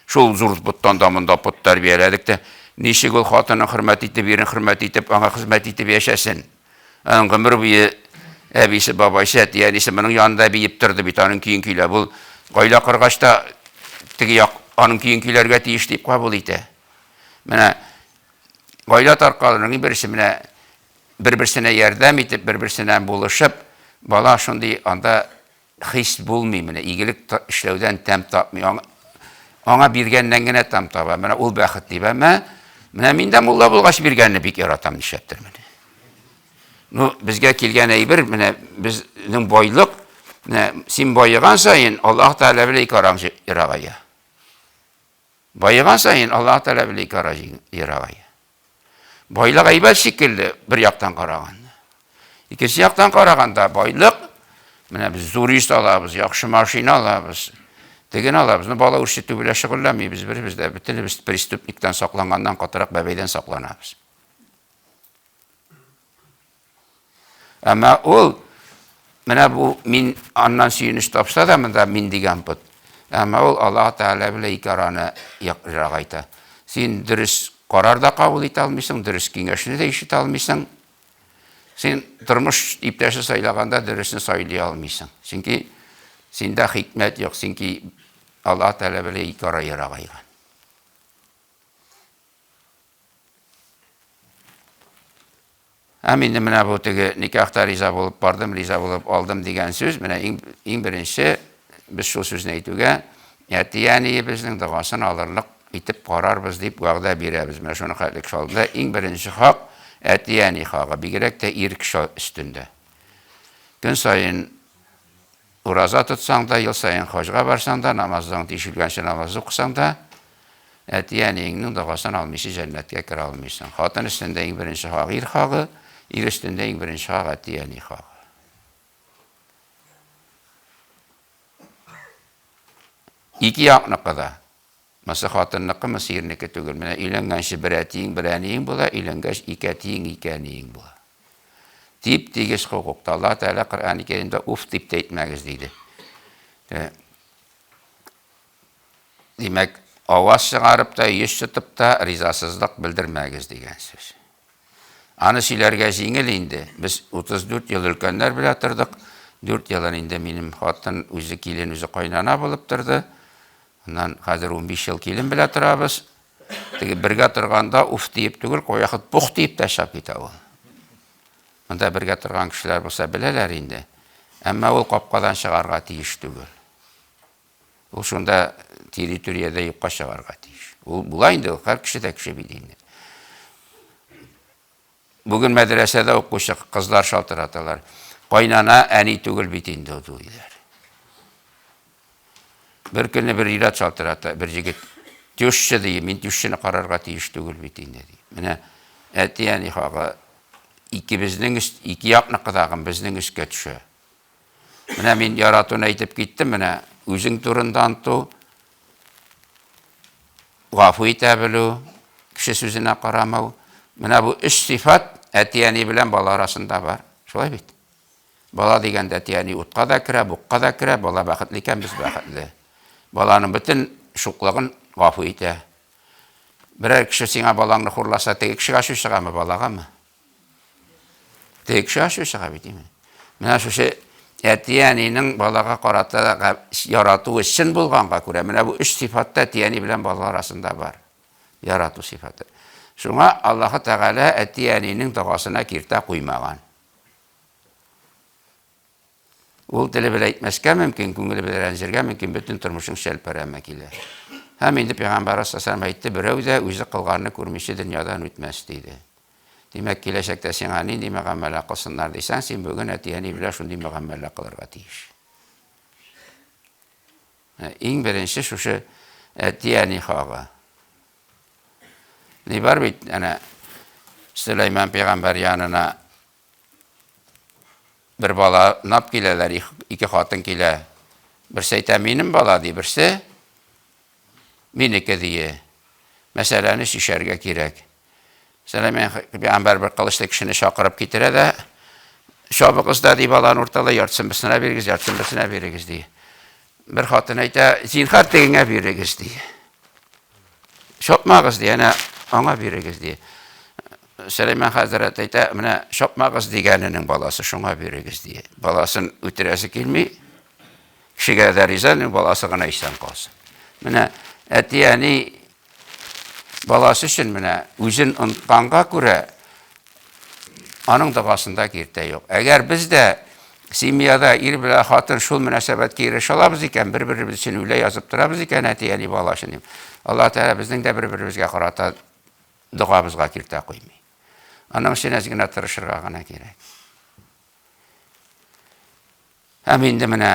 Шул зур поттан да монда пот тәрбияләдек тә, ничек ул хатынын хөрмәт итеп, ирен хөрмәт итеп, аңа хезмәт итеп яшәсен? Аның гомер буе әбисе, бабайсы, әти-әнисе моның янында биеп торды бит, аның көен көйләп. Ул гаилә коргач та теге як аның көен көйләргә тиеш дип кабул итә. Менә гаилә таркалуның иң беренче менә бер-берсенә ярдәм итеп, бер-берсенә булышып, бала шундый анда хис булмый, менә игелек эшләүдән тәм тапмый. Аңа, аңа биргәннән генә тәм таба. Менә ул бәхет дип, әмма менә мин дә мулла булгач биргәнне бик яратам нишләптер менә. Ну, безгә килгән әйбер, менә безнең байлык, менә син баеган саен Аллаһ Тәгалә белән ике араң ерагая. Баеган саен Аллаһ Тәгалә белән ике ара ерагая. Байлык әйбәт шикелле бер яктан караганда. Икенче яктан караганда байлык, менә без зур йорт алабыз, яхшы машина алабыз, тегене алабыз. Ну, бала үрчетү белән шөгыльләнмибез беребез дә, бөтенебез преступниктан сакланганнан катырак бәбәйдән сакланабыз. Әмма ул менә бу мин аннан сөенеч тапса да монда мин дигән пот. Әмма ул Аллаһ Тәгалә белән ике араны ерагайта. Син дөрес карар да кабул итә алмыйсың, дөрес киңәшне дә ишетә алмыйсың. Син тормыш иптәше сайлаганда дөресне сайлый алмыйсың. Чөнки синдә хикмәт юк, чөнки Аллаһ Тәгалә белән ике ара ерагайган. Һәм инде менә бу теге никахта риза булып бардым, риза булып алдым дигән сүз, менә иң, иң беренче без шул сүзне әйтүгә, әти-әниебезнең догасын алырлык итеп карарбыз дип вәгъдә бирәбез. Менә шуны хәтле кеше алдында иң беренче хак әти-әни хагы, бигрәк тә ир кеше өстендә. Көн саен ураза тотсаң да, ел саен хаҗга барсаң да, намазың тишелгәнче намаз укысаң да, әти-әниеңнең догасын алмыйча җәннәткә керә алмыйсың. Хатын өстендә иң беренче хак ир хагы, ир өстендә иң беренче хак әти-әни хагы. Ике якныкы да. Монысы хатынныкы, монысы ирнеке түгел. Менә өйләнгәнче бер әтиең, бер әниең була, өйләнгәч ике әтиең, ике әниең була. Тип-тигез хокукта. Аллаһ Тәгалә Коръән-и Кәримдә уф дип тә әйтмәгез диде. Э, димәк, аваз чыгарып та, йөз чытып та ризасызлык белдермәгез дигән сүз. Аны сөйләргә җиңел инде. Без 34 ел өлкәннәр белән тордык. 4 елын инде минем хатын үзе килен, үзе кайнана булып торды. Аннан хәзер 15 ел килен белән торабыз. Теге бергә торганда уф диеп түгел, кайвакыт пух диеп тә чыгып китә ул. Монда бергә торган кешеләр булса беләләр инде. Әмма ул капкадан чыгарга тиеш түгел. Ул шунда территориядә юкка чыгарга тиеш. Ул була инде, ул һәр кеше дә кеше бит инде. Бүген мәдрәсәдә укучы кызлар шалтыраталар. Кайнана әни түгел бит инде ул диләр. Бер көнне бер ир-ат шалтырата, бер җегет. Теща ди, мин тещаны карарга тиеш түгел бит инде ди. Менә әти-әни хагы икебезнең ике якныкы тагын безнең өскә төшә. Менә мин яратуны әйтеп киттем, менә үзең турында онту, гафу итә белү, кеше сүзенә карамау. Менә бу өч сыйфат әти-әни белән бала арасында бар. Шулай бит? Бала дигәндә әти-әни утка да керә, букка да керә, бала бәхетле икән, без бәхетле. Баланың бөтен шуклыгын гафу итә. Берәр кеше сиңа балаңны хурласа, теге кешегә ачу чыгамы, балагамы? Теге кеше ачу чыга бит, димме? Менә шушы әти-әнинең балага карата яратуы чын булганга күрә, менә бу өч сыйфат та әти-әни белән бала арасында бар. Ярату сыйфаты. Шуңа Аллаһы Тәгалә әти-әнинең догасына киртә куймаган. Ул теле белән әйтмәскә мөмкин, күңеле белән рәнҗергә мөмкин, бөтен тормышың шәлпәрәмә килә. Һәм инде Пәйгамбәр саллаллаһу әйтте, берәү дә үзе кылганны күрмичә дөньядан үтмәс, диде. Димәк, киләчәктә сиңа нинди мөгамәлә кылсыннар дисәң, син бүген әти-әни белән шундый мөгамәлә кылырга тиеш. Иң беренче шушы әти-әни хагы. Ни бар бит, әнә Сөләйман пәйгамбәр янына Бер бала нап киләләр, ике хатын килә. Берсе әйтә, минем бала, ди, берсе минеке, ди. Мәсьәләне чишәргә кирәк. Сәләмә пәйгамбәр бер кылычлы кешене чакырып китерә дә, чабыгыз да, ди, баланы урталай, яртысын берсенә бирегез, яртысын берсенә бирегез, ди. Бер хатын әйтә, зинһар тегеңә бирегез, ди. Чапмагыз, ди, әнә аңа бирегез, ди. Сөләйман хәзрәт әйтә, менә чапмагыз дигәненең баласы шуңа бирегез, ди. Баласын үтерәсе килми, кешегә дә риза, баласы гына исән калсын. Менә әти-әни баласы өчен менә үзен онытканга күрә аның догасында киртә юк. Әгәр без дә семьяда ир белән хатын шул мөнәсәбәткә ирешә алабыз икән, бер-беребез өчен үлә язып торабыз икән, әти-әни бала өчен дип, Аллаһ Тәгалә безнең дә бер-беребезгә карата догабызга киртә куймый. Аның өчен әз генә тырышырга гына кирәк. Һәм инде менә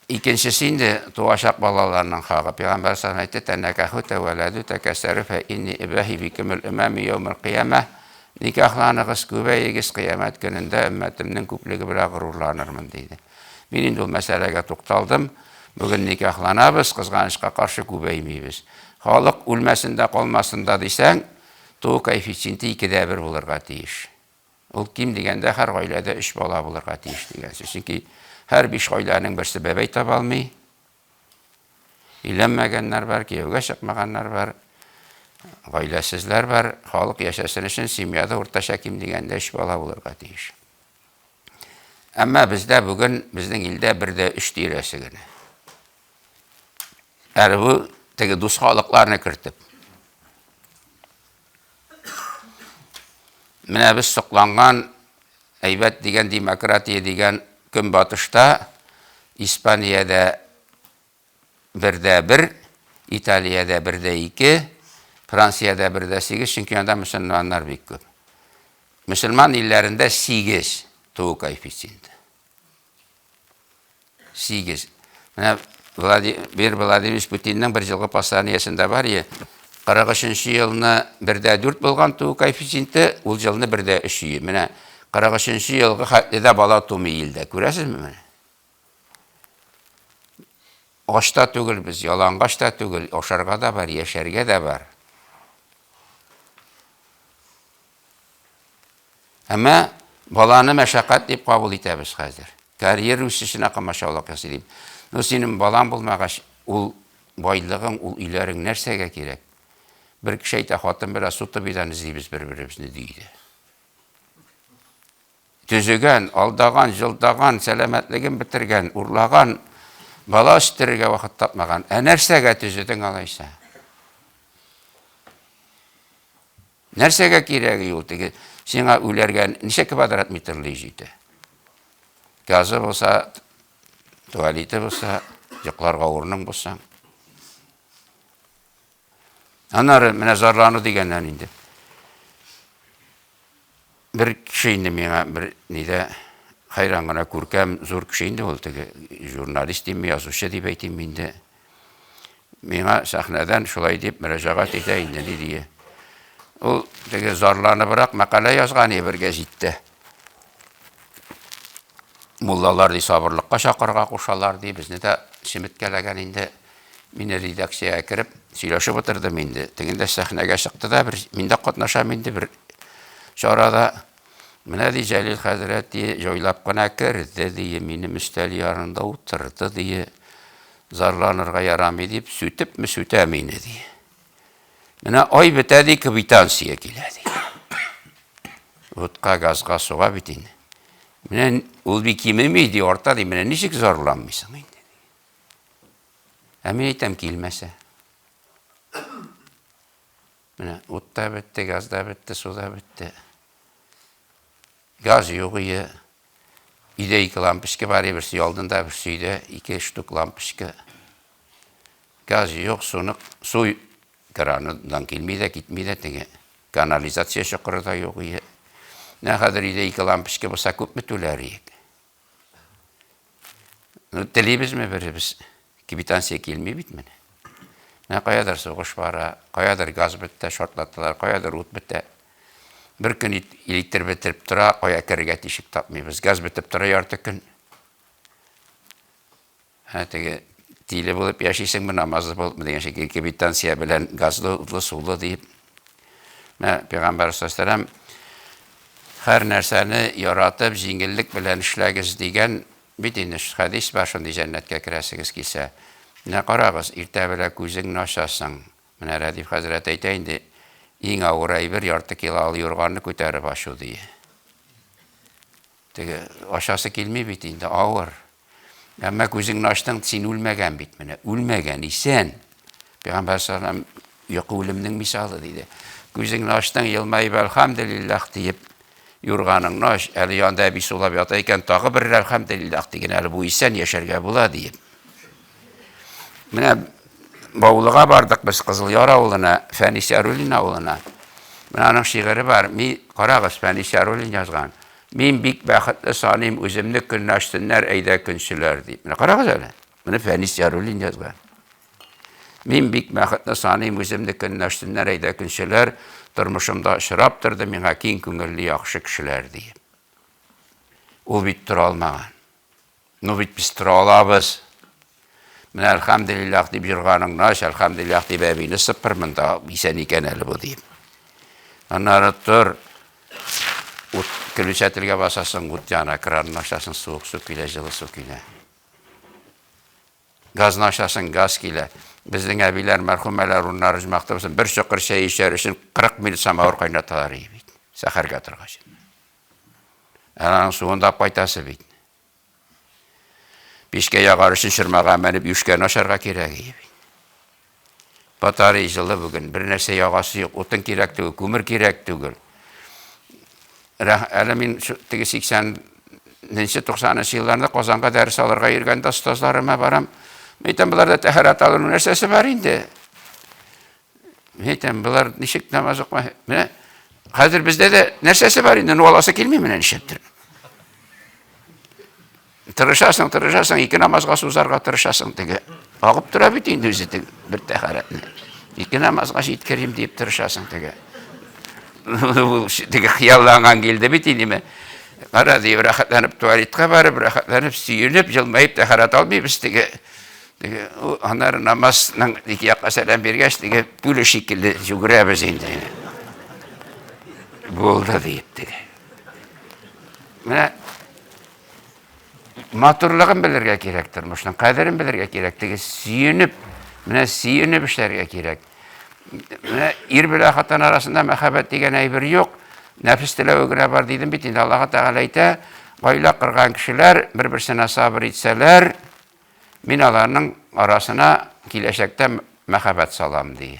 икенчесе инде туачак балаларның хагы. Пәйгамбәр саллаллаху әйтте, "Тәнәкәху тәвәләду тәкәсәру фә инни ибаһи бикумул умами яумал кыямә." Никахланыгыз, күбәегез, кыямәт көнендә өммәтемнең күплеге белән горурланырмын, диде. Мин инде ул мәсьәләгә тукталдым. Бүген никахланабыз, кызганычка каршы күбәймибез. Халык үлмәсен дә калмасын да дисәң, туу коэффициенты 2,1 булырга тиеш. Ул ким дигәндә һәр гаиләдә өч бала булырга тиеш дигән сүз. Чөнки һәр биш гаиләнең берсе бәбәй таба алмый. Өйләнмәгәннәр бар, кияүгә чыкмаганнар бар, гаиләсезләр бар. Халык яшәсен өчен семьяда уртача ким дигәндә өч бала булырга тиеш. Әмма бездә бүген, безнең илдә бер дә өч тирәсе генә. Әле бу теге дус халыкларны кертеп. Менә без сокланган әйбәт дигән демократия дигән көнбатышта Испаниядә бердә бер, Италиядә бердә ике, Франциядә бердә сигез, чөнки анда мөселманнар бик күп. Мөселман илләрендә сигез туу коэффициенты. 8. Менә Владимир Владимирович Путинның бер елгы посланиясендә бар е, 43 елны 1,4 булган туу коэффициенты, ул елны 1,3 ие. Менә 43 елгы хәтле дә бала тумый илдә. Күрәсезме менә? Ач та түгел без, ялангач та түгел, ашарга да бар, яшәргә дә бар. Әмма баланы мәшәкать дип кабул итәбез хәзер. Карьера үсешенә комачаулык ясый дип. Ну, синең балаң булмагач, ул байлыгың, ул өйләрең нәрсәгә кирәк? Бер кеше әйтә, хатын белән су төбедән эзлибез бер-беребезне, ди иде. Төзегән, алдаган, җылдаган, сәламәтлеген бетергән, урлаган, бала үстерергә вакыт тапмаган. Ә нәрсәгә төзедең алайса? Нәрсәгә кирәге юл теге? Сиңа үләргә ничә квадрат метрлы өй җитә? Газы булса, туалеты булса, йокларга урының булса. Аннары менә зарлану дигәннән инде. Бер кеше инде миңа бер нидә хәйран гына күркәм зур кеше инде ул теге журналист димме, язучы дип әйтим инде. Миңа сәхнәдән шулай дип мөрәҗәгать итә инде, ни дие. Ул теге зарланыбрак мәкалә язган иде бер гәзиттә. Муллалар ди сабырлыкка чакырырга кушалар ди, безне дә чеметкәләгән инде. Мин редакциягә кереп сөйләшеп утырдым инде. Тегендә сәхнәгә чыкты да бер мин дә катнашам инде бер чарада. Менә ди Җәлил хәзрәт ди, җайлап кына керде ди, минем өстәл янында утырды ди. Зарланырга ярамый дип, сүтепме сүтә мине ди. Менә ай бетә ди, квитанция килә ди. Утка, газга, суга бит инде. Менә ул бит кимеми ди, арта ди. Менә ничек зарланмыйсың инде? Ә мин әйтәм, килмәсә. Менә ут та бетте, газ да бетте, су да бетте. Газ юк ие. Өйдә ике лампочка бар, берсе алдында, берсе өйдә, ике штук лампочка. Газ юк, суны, су краныннан килми дә, китми дә теге. Канализация чокыры да юк ие. Менә хәзер өйдә ике лампочка булса, күпме түләр идек? Ну, телибезме беребез? Квитанция килми бит менә. Менә каядыр сугыш бара, каядыр газ бетте, шартлаттылар, каядыр ут бетә. Бер көн электр бетереп тора, кая керергә тишек тапмыйбыз. Газ бетеп тора ярты көн. Ә теге тиле булып яшисеңме, намазлы булыпмы дигән шикелле квитанция белән газлы, утлы, сулы диеп. Менә Пәйгамбәр саллаллаһу һәр нәрсәне яратып, җиңеллек белән эшләгез дигән бит инде хәдис бар шундый җәннәткә керәсегез килсә. Менә карагыз, иртә белән күзеңне ачасың. Менә Рәдиф хәзрәт әйтә инде, иң авыр әйбер ярты килолы юрганны күтәреп ачу, ди. Теге ачасы килми бит инде, авыр. Әмма күзеңне ачтың, син үлмәгән бит менә, үлмәгән, исән. Пәйгамбәр саллаллаһу йокы үлемнең мисалы диде. Күзеңне ачтың, елмаеп әлхәмдүлилләһ диеп, юрганыңны ач, әле янда әби сулап ята икән, тагы бер әлхәмдүлилләһ диген, әле бу исән яшәргә була диеп. Менә Баулыга бардык без Кызыл Яр авылына, Фәнис Яруллин авылына. Менә аның шигыре бар. Ми, карагыз, Фәнис Яруллин язган. Мин бик бәхетле саныйм үземне көнләшсеннәр, әйдә көнчеләр дип. Менә карагыз әле. Менә Фәнис Яруллин язган. Мин бик бәхетле саныйм үземне көнләшсеннәр, әйдә көнчеләр. Тормышымда очрап торды миңа киң күңелле яхшы кешеләр диеп. Ул бит тора алмаган. Ну бит без тора алабыз. Менә әлхәмдүлилләһ дип юрганыңны ач, әлхәмдүлилләһ дип әбине сыпыр монда, исән икән әле бу дип. Аннары тор, ут включательгә басасың, ут яна, кранны ачасың, суык су килә, җылы су килә. Газны ачасың, газ килә. Безнең әбиләр, мәрхүмәләр, урыннары оҗмахта булсын, бер чокыр чәй эчәр өчен 40 минут самавыр кайнаталар иде бит. Сәхәргә торгач. Ә аның суын да кайтасы бит. Пичкә ягар өчен чормага менеп юшкәне ашарга кирәк иде бит. Батарея җылы бүген, бер нәрсә ягасы юк, утын кирәк түгел, күмер кирәк түгел. Әле мин теге 80 нче 90 елларда Казанга дәрес алырга йөргәндә остазларыма барам. Мин әйтәм, боларда тәһарәт алуның нәрсәсе бар инде? Мин әйтәм, болар ничек намаз укымай? Менә хәзер бездә дә нәрсәсе бар инде, ну аласы килми менә нишләптер. Тырышасың, тырышасың, ике намазга сузарга тырышасың теге. Агып тора бит инде үзе теге бер тәһарәтне. Ике намазга җиткерим дип тырышасың теге. Теге хыялланган килде бит инде. Кара дип рәхәтләнеп туалетка барып, рәхәтләнеп сөенеп, елмаеп тәһарәт алмыйбыз теге. Теге, аннары намазның ике якка сәлам биргәч, теге пуля шикелле жүгерәбез инде. Булды диеп теге. Менә матурлыгын белергә кирәк тормышның, кадерен белергә кирәк. Теге сөенеп, менә сөенеп эшләргә кирәк. Менә ир белән хатын арасында мәхәббәт дигән әйбер юк. Нәфес теләве генә бар дидем бит инде. Аллаһ Тәгалә әйтә, гаилә корган кешеләр бер-берсенә сабыр итсәләр, Мин аларның арасына киләчәктә мәхәббәт салам, ди.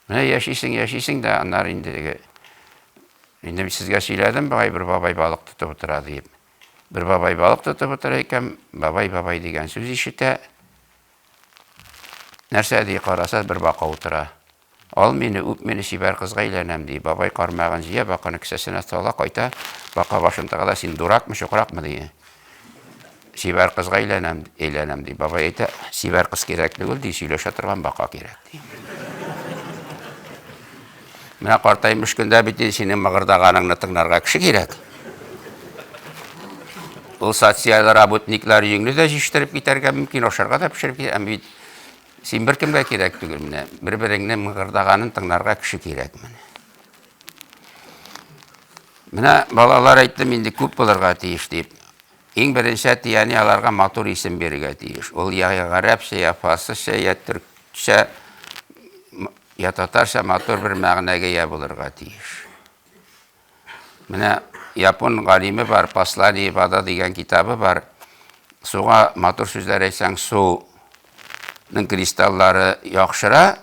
Менә яшисең, яшисең дә, аннары инде теге Инде мин сезгә сөйләдем, бабай бер бабай балык тотып утыра диеп. Бер бабай балык тотып утыра икән, бабай бабай дигән сүз ишетә. Нәрсә ди, караса, бер бака утыра. Ал мине, үп мине, чибәр кызга әйләнәм, ди. Бабай кармагын җыя, баканы кесәсенә сала, кайта. Бака башын тыга да, син дуракмы, чукракмы, ди. Чибәр кызга әйләнәм, әйләнәм, ди. Бабай әйтә, чибәр кыз кирәк түгел, ди, сөйләшә торган бака кирәк, ди. Менә картаймыш көндә бит инде синең мыгырдаганыңны тыңларга кеше кирәк. Ул социаль работниклар өеңне дә җыештырып китәргә мөмкин, ашарга да пешереп китә, әмма бит Син беркемгә кирәк түгел менә. Бер-береңне мыгырдаганын тыңларга кеше кирәк менә. Менә балалар әйттем инде күп булырга тиеш дип. Иң беренче әти-әни аларга матур исем бирергә тиеш. Ул я гарәпчә, я фарсыча, я төркчә, я татарча матур бер мәгънәгә ия булырга тиеш. Менә япон галиме бар, Послание вода дигән китабы бар. Суга матур сүзләр әйтсәң, суның кристаллары яхшыра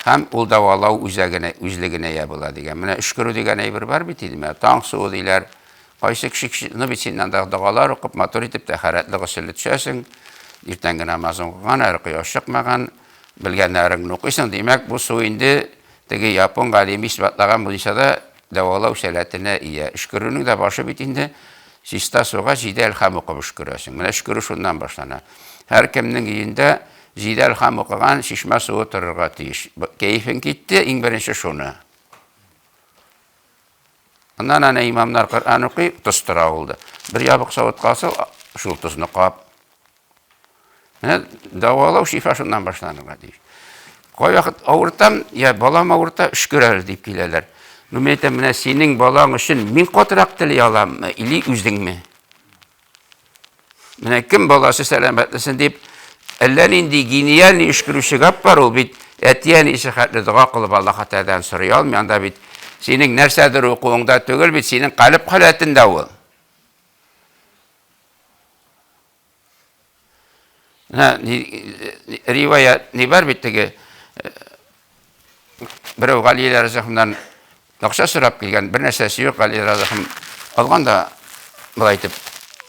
һәм ул дәвалау үзәгенә, үзлегенә ия була дигән. Менә өшкерү дигән әйбер бар бит инде, менә таң суы диләр. Кайсы кеше, ну бит син анда догалар укып, матур итеп тәһарәтле госелле төшәсең. Иртәнге намазын укыган, әле кояш чыкмаган, белгәннәреңне укыйсың. Димәк, бу су инде Теге япон галиме исбатлаган буенча да дәвалау сәләтенә ия. Өшкерүнең дә башы бит инде чиста суга җиде әлхам укып өшкерәсең. Менә өшкерү шуннан башлана. Һәркемнең өендә җиде әлхам укыган чишмә суы торырга тиеш. Кәефең китте, иң беренче шуны. Аннан әнә имамнар Коръән укый, тоз тора ул да. Бер ябык савытка асыл, шул тозны кап. Менә дәвалау шифа шуннан башланырга тиеш. Кайвакыт авыртам, я балам авырта, өшкер әле дип киләләр. Ну, мин әйтәм, менә синең балаң өчен мин катырак тели аламмы или үзеңме? Менә кем баласы сәламәтлесен дип, әллә нинди гениальный өшкерүче гап бар, ул бит әти-әнисе хәтле дога кылып Аллаһ Тәгаләдән сорый алмый, анда бит синең нәрсәдер укуыңда түгел бит, синең калеб халәтендә ул. Менә риваять ни бар бит теге берәү Гали Разихымнан акча сорап килгән, бер нәрсәсе юк, Гали Разихым алган да былай итеп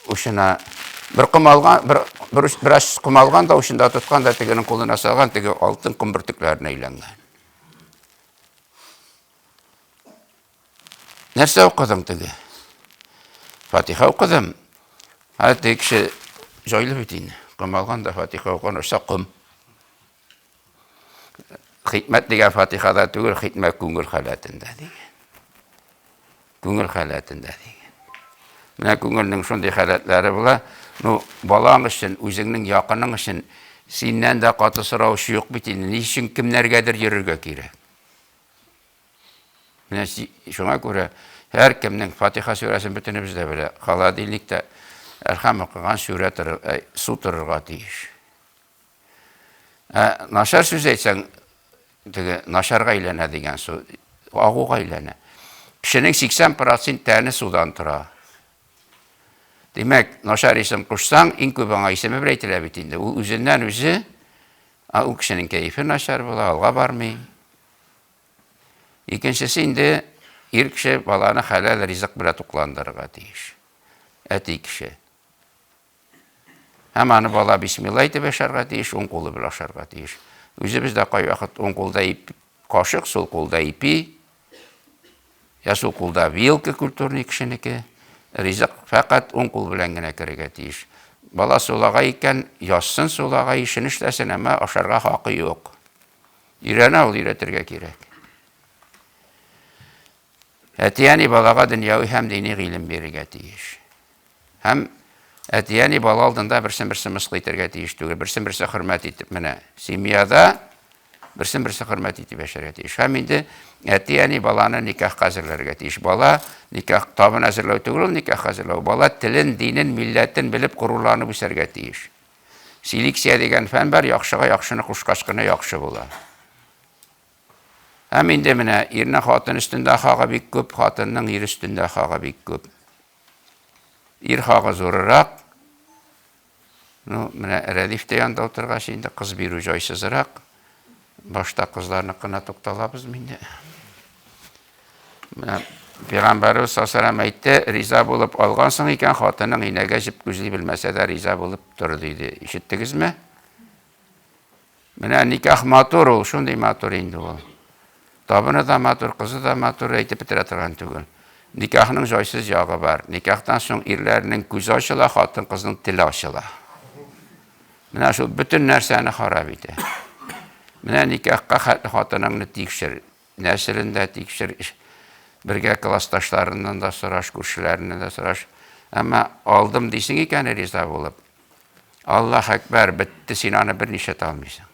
учына бер ком алган, бер бер бераз ком алган да учында тоткан да тегенең кулына салган, теге алтын ком бөртекләренә әйләнгән. Нәрсә укыдың теге? Фатиха укыдым. Ә теге кеше җайлы бит инде. Ком алган да фатиха укыган, очса ком. Хикмәт дигән фатихада түгел, хикмәт күңел халәтендә дигән. Күңел халәтендә дигән. Менә күңелнең шундый халәтләре була. Ну, балаң өчен, үзеңнең якының өчен синнән дә каты сораучы юк бит инде. Ни өчен кемнәргәдер йөрергә кирәк? Менә шуңа күрә һәркемнең Фатиха сүрәсен бөтенебез дә белә. Холодильникта Әлхәм укыган сүрә торыр, ә, су торырга тиеш. Ә начар сүз әйтсәң, теге начарга әйләнә дигән су, агуга әйләнә. Кешенең 80% тәне судан тора. Димәк, начар исем кушсаң, иң күп аңа исеме бер әйтелә бит инде. Ул үзеннән үзе, ул кешенең кәефе начар була, алга бармый. Икенчесе инде ир кеше баланы хәләл ризык белән тукландырырга тиеш. Әти кеше. Һәм аны бала бисмилла әйтеп ашарга тиеш, уң кулы белән ашарга тиеш. Үзебез дә кайвакыт уң кулда кашык, сул кулда ипи, я сул кулда вилка культурный кешенеке. Ризык фәкать уң кул белән генә керергә тиеш. Бала сулагай икән, язсын сулагай, ишен эшләсен, әмма ашарга хакы юк. Өйрәнә ул, өйрәтергә кирәк. Әти-әни балага дөньяви һәм дини гыйлем бирергә тиеш. Һәм әти-әни бала алдында берсен-берсе мыскыл итәргә тиеш түгел, берсен-берсе хөрмәт итеп, менә семьяда берсен-берсе хөрмәт итеп яшәргә тиеш. Һәм инде әти-әни баланы никахка әзерләргә тиеш. Бала никах табын әзерләү түгел ул никах әзерләү. Бала телен, динен, милләтен белеп горурланып үсәргә тиеш. Селекция дигән фән бар, яхшыга яхшыны кушкач кына яхшы була. Һәм инде менә ирнең хатын өстендә хагы бик күп, хатынның ир өстендә хагы бик күп. Ир хагы зурырак. Ну, менә Рәдиф тә янда утыргач, инде кыз бирү җайсызрак. Башта кызларныкына тукталабыз инде. Менә Пәйгамбәребез саллаллаху алейһи әйтте, риза булып алгансың икән, хатының инәгә җеп күзли белмәсә дә риза булып тор диде. Ишеттегезме? Менә никах матур ул, шундый матур инде ул. Табыны да матур, кызы да матур, әйтеп бетерә торган түгел. Никахның җайсыз ягы бар. Никахтан соң ирләрнең күзе ачыла, хатын-кызның теле ачыла. Менә шул бөтен нәрсәне харап итә. Менә никахка хәтле хатыныңны тикшер. Нәселен дә тикшер, бергә классташларыннан да сораш, күршеләреннән дә сораш. Әмма алдым дисең икән риза булып, Аллаһ әкбәр, бетте, син аны берничә алмыйсың.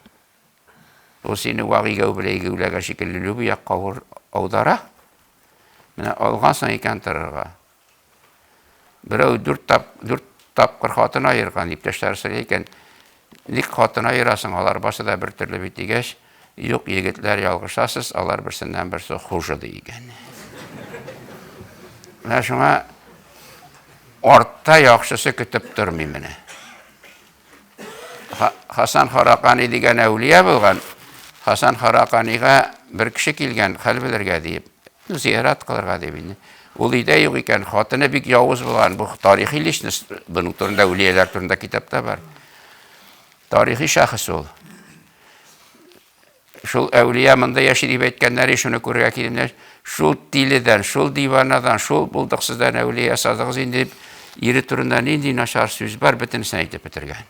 Ул сине вак игәү белән игәүләгән шикелле любый якка аудара. Менә алгансың икән торырга. Берәү дүрт, тап, дүрт тапкыр хатын аерган, иптәшләре сорый икән, ник хатын аерасың, алар басы да бер төрле бит дигәч, юк, егетләр, ялгышасыз, алар берсеннән берсе хуже ди икән. Менә шуңа артта яхшысы көтеп тормый менә. Хасан Харакани дигән әүлия булган. Хасан Хараканига бер кеше килгән, хәл белергә диеп, зиярат кылырга дип инде. Ул өйдә юк икән, хатыны бик явыз булган. Бу тарихи личность, буның турында әүлияләр турында китапта бар. Тарихи шәхес ул. Шул әүлия монда яши дип әйткәннәр, шуны күрергә килдем. Шул тиледән, шул диванадан, шул булдыксыздан әүлия ясадыгыз инде дип, ире турында нинди начар сүз бар, бөтенесен әйтеп бетергән.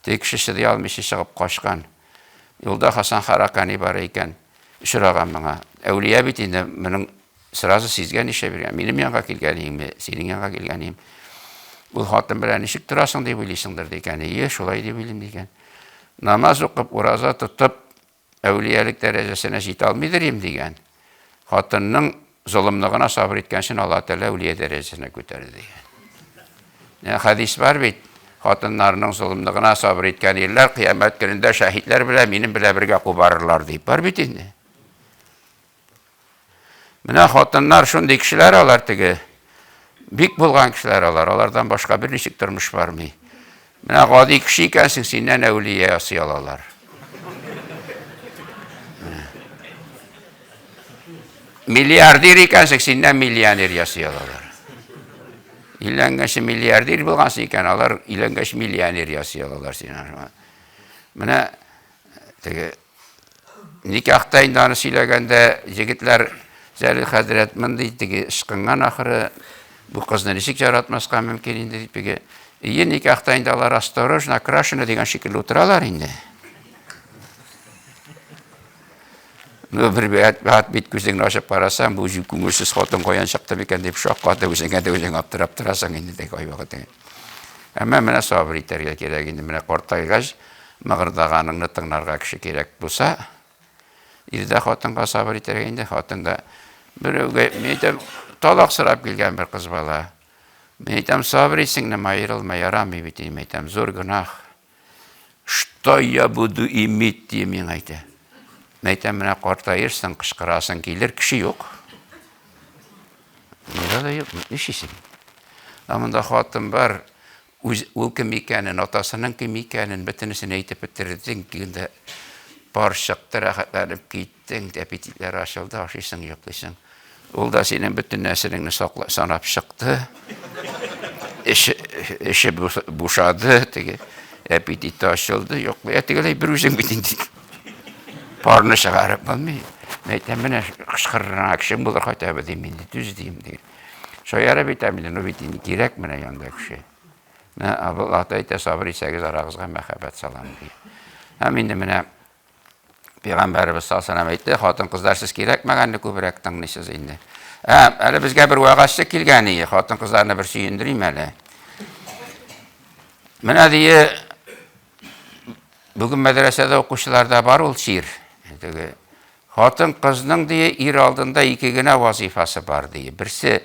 Теге кеше чыдый алмыйча чыгып качкан. Юлда Хасан Харакани бар икән, очраган моңа. Әүлия бит инде моның Сразу сизгән нишләп биргән. Минем янга килгән иңме, синең янга килгән ием. Ул хатын белән ничек торасың дип уйлыйсыңдыр дигән. Ие, шулай дип уйлыйм дигән. Намаз укып, ураза тотып, әүлиялек дәрәҗәсенә җитә алмыйдыр им дигән. Хатынның золымлыгына сабыр иткән өчен Алла Тәгалә әүлия дәрәҗәсенә күтәрде дигән. Менә хәдис бар бит, хатыннарының золымлыгына сабыр иткән ирләр кыямәт көнендә шәһидләр белән минем белән бергә кубарырлар дип. Бар бит инде. Менә хатыннар шундый кешеләр алар теге. Бик булган кешеләр алар. Алардан башка берничек тормыш бармый. Менә гади кеше икәнсең, синнән әүлия ясый алалар. Миллиардер икәнсең, синнән миллионер ясый алалар. Өйләнгәнче миллиардер булгансың икән, алар өйләнгәч миллионер ясый алалар сине. Менә теге Никахта инде аны сөйләгәндә егетләр Җәлил хәзрәт мондый теге ычкынган ахыры, бу кызны ничек яратмаска мөмкин инде дип теге. Ие никахта инде алар осторожно, крашены дигән шикелле утыралар инде. Ну, бер бәт бит күзеңне ачып карасаң, бу күңелсез хатын каян чыкты микән дип шаккатып үзеңә дә үзең аптырап торасың инде теге кайвакыт. Әмма менә сабыр итәргә кирәк инде, менә картайгач, мыгырдаганыңны тыңларга кеше кирәк булса, ир дә хатынга сабыр итәргә инде, хатын да берәүгә, мин әйтәм, талак сорап килгән бер кыз бала. Мин әйтәм, сабыр ит, сеңлем, аерылма, ярамый бит, мин әйтәм, зур гөнаһ. Что я буду иметь, ди миңа әйтә. Мин әйтәм, менә картаерсың, кычкырасың килер, кеше юк. Монда да юк, нишлисең? Ә монда хатын бар, үз, ул кем икәнен, атасының кем икәнен, бөтенесен әйтеп бетердең, инде пар чыкты, рәхәтләнеп киттең, аппетитлар ачылды, ашыйсың, йоклыйсың. Ул да синең бөтен нәселеңне сакла, санап чыкты. Эше, эше бушады, теге аппетиты ачылды, йоклый. Ә тегеләй бер үзең бит инде. Парны чыгарып булмый. Мин әйтәм, менә кычкырырга кешем булыр хотя бы дим инде, түз дим дигән. Шаярып әйтәм инде, ну бит инде кирәк менә янда кеше. Менә Аллаһ та әйтә, сабыр итсәгез, арагызга мәхәббәт салам ди. Һәм инде менә Пәйгамбәребез саллаллаху әйтте, хатын-кызлар сез кирәкмәгәнне күбрәк тыңлыйсыз инде. Ә, әле безгә бер вәгазьче килгән ие, хатын-кызларны бер сөендерим әле. Менә дие, Бүген мәдрәсәдә укучыларда бар ул чир. Теге хатын-кызның дие ир алдында ике генә вазифасы бар дие. Берсе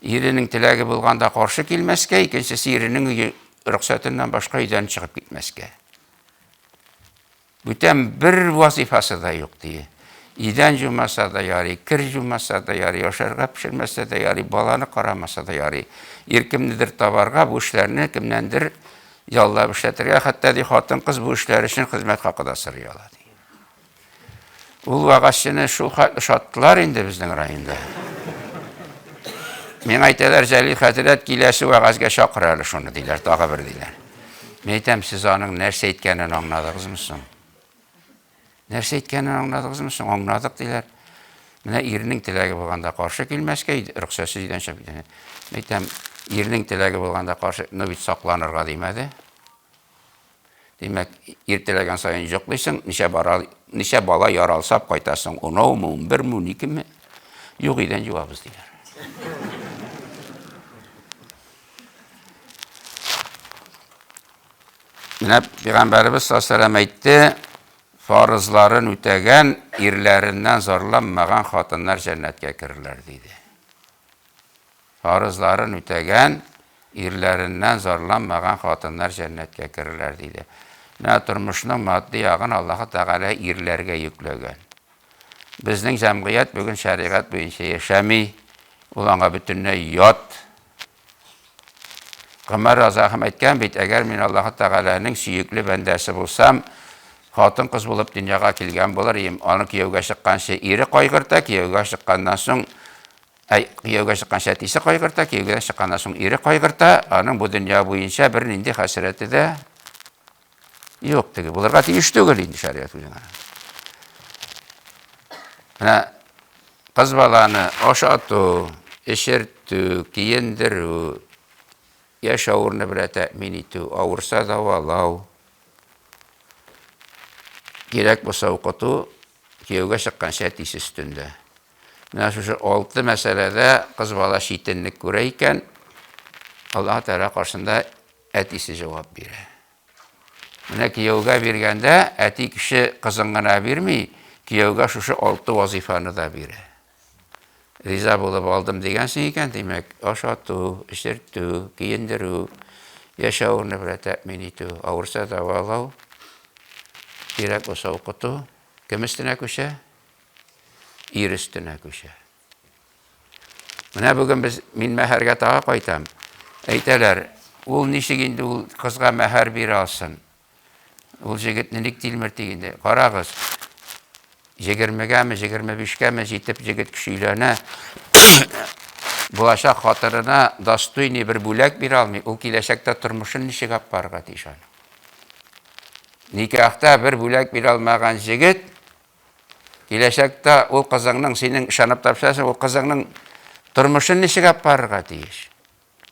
иренең теләге булганда каршы килмәскә, икенчесе иренең рөхсәтеннән башка өйдән чыгып китмәскә. Бүтән бер вазифасы да юк дие. Идән жумаса да ярый, кер жумаса да ярый, ашарга пешермәсә дә ярый, баланы карамаса да ярый. Ир кемнедер табарга, бу эшләрне кемнәндер яллап эшләтергә, хәтта ди хатын-кыз бу эшләр өчен хезмәт хакы да сорый ала ди. Ул вәгазьчене шул хәтле ошаттылар инде безнең районда. Миңа әйтәләр, Җәлил хәзрәт, киләсе вәгазьгә чакыр әле шуны, диләр, тагы бер диләр. Мин әйтәм, сез аның нәрсә әйткәнен аңладыгызмы соң? Нәрсә әйткәнен аңладыгызмы соң? Аңладык, диләр. Менә ирнең теләге булганда каршы килмәскә, рөхсәтсез өйдән чыгып китә. Әйтәм, ирнең теләге булганда каршы, но бит сакланырга димәде. Димәк, ир теләгән саен йоклыйсың, ничә бара, ничә бала яралса кайтасың, унаумы, унберме, уникеме? Юк, өйдән юабыз, диләр. Менә Пәйгамбәребез саллаллаху әйтте, фарызларын үтәгән, ирләреннән зарланмаган хатыннар җәннәткә керерләр, диде. Фарызларын үтәгән, ирләреннән зарланмаган хатыннар җәннәткә керерләр, диде. Менә тормышның матди ягын Аллаһы Тәгалә ирләргә йөкләгән. Безнең җәмгыять бүген шәригать буенча яшәми, ул аңа бөтенләй ят. Гомәр разахым әйткән бит, әгәр мин Аллаһы Тәгаләнең сөекле бәндәсе булсам, хатын-кыз булып дөньяга килгән булыр идем. Аны кияүгә чыкканчы ире кайгырта, кияүгә чыкканнан соң әй, кияүгә чыкканчы әтисе кайгырта, кияүгә чыкканнан соң ире кайгырта, аның бу дөнья буенча бернинди хәсрәте дә юк теге. Булырга тиеш түгел инде шәригать үзенә. Менә кыз баланы ашату, эчертү, киендерү, яшәү урыны белән тәэмин итү, авырса дәвалау, кирәк булса укыту, кияүгә чыкканчы әтисе өстендә. Менә шушы алты мәсьәләдә кыз бала читенлек күрә икән, Аллаһ Тәгалә каршында әтисе җавап бирә. Менә кияүгә биргәндә әти кеше кызын гына бирми, кияүгә шушы алты вазифаны да бирә. Риза булып алдым дигәнсең икән, димәк, ашату, эчертү, киендерү, яшәү урыны белән тәэмин итү, авырса дәвалау, кирәк булса укыту, кем өстенә күчә? Ир өстенә күчә. Менә бүген без мин мәһәргә тагы кайтам. Әйтәләр, ул ничек инде ул кызга мәһәр бирә алсын? Ул җегетне ник тилмертик инде? Карагыз, егермегәме, 25кәме җитеп җегет кеше өйләнә. Булачак хатынына достойный бер бүләк бирә алмый, ул киләчәктә тормышын ничек алып барырга тиеш аның? Никахта бер бүләк бирә алмаган җегет киләчәктә ул кызыңның, синең ышанып тапшырасың, ул кызыңның тормышын ничек алып барырга тиеш?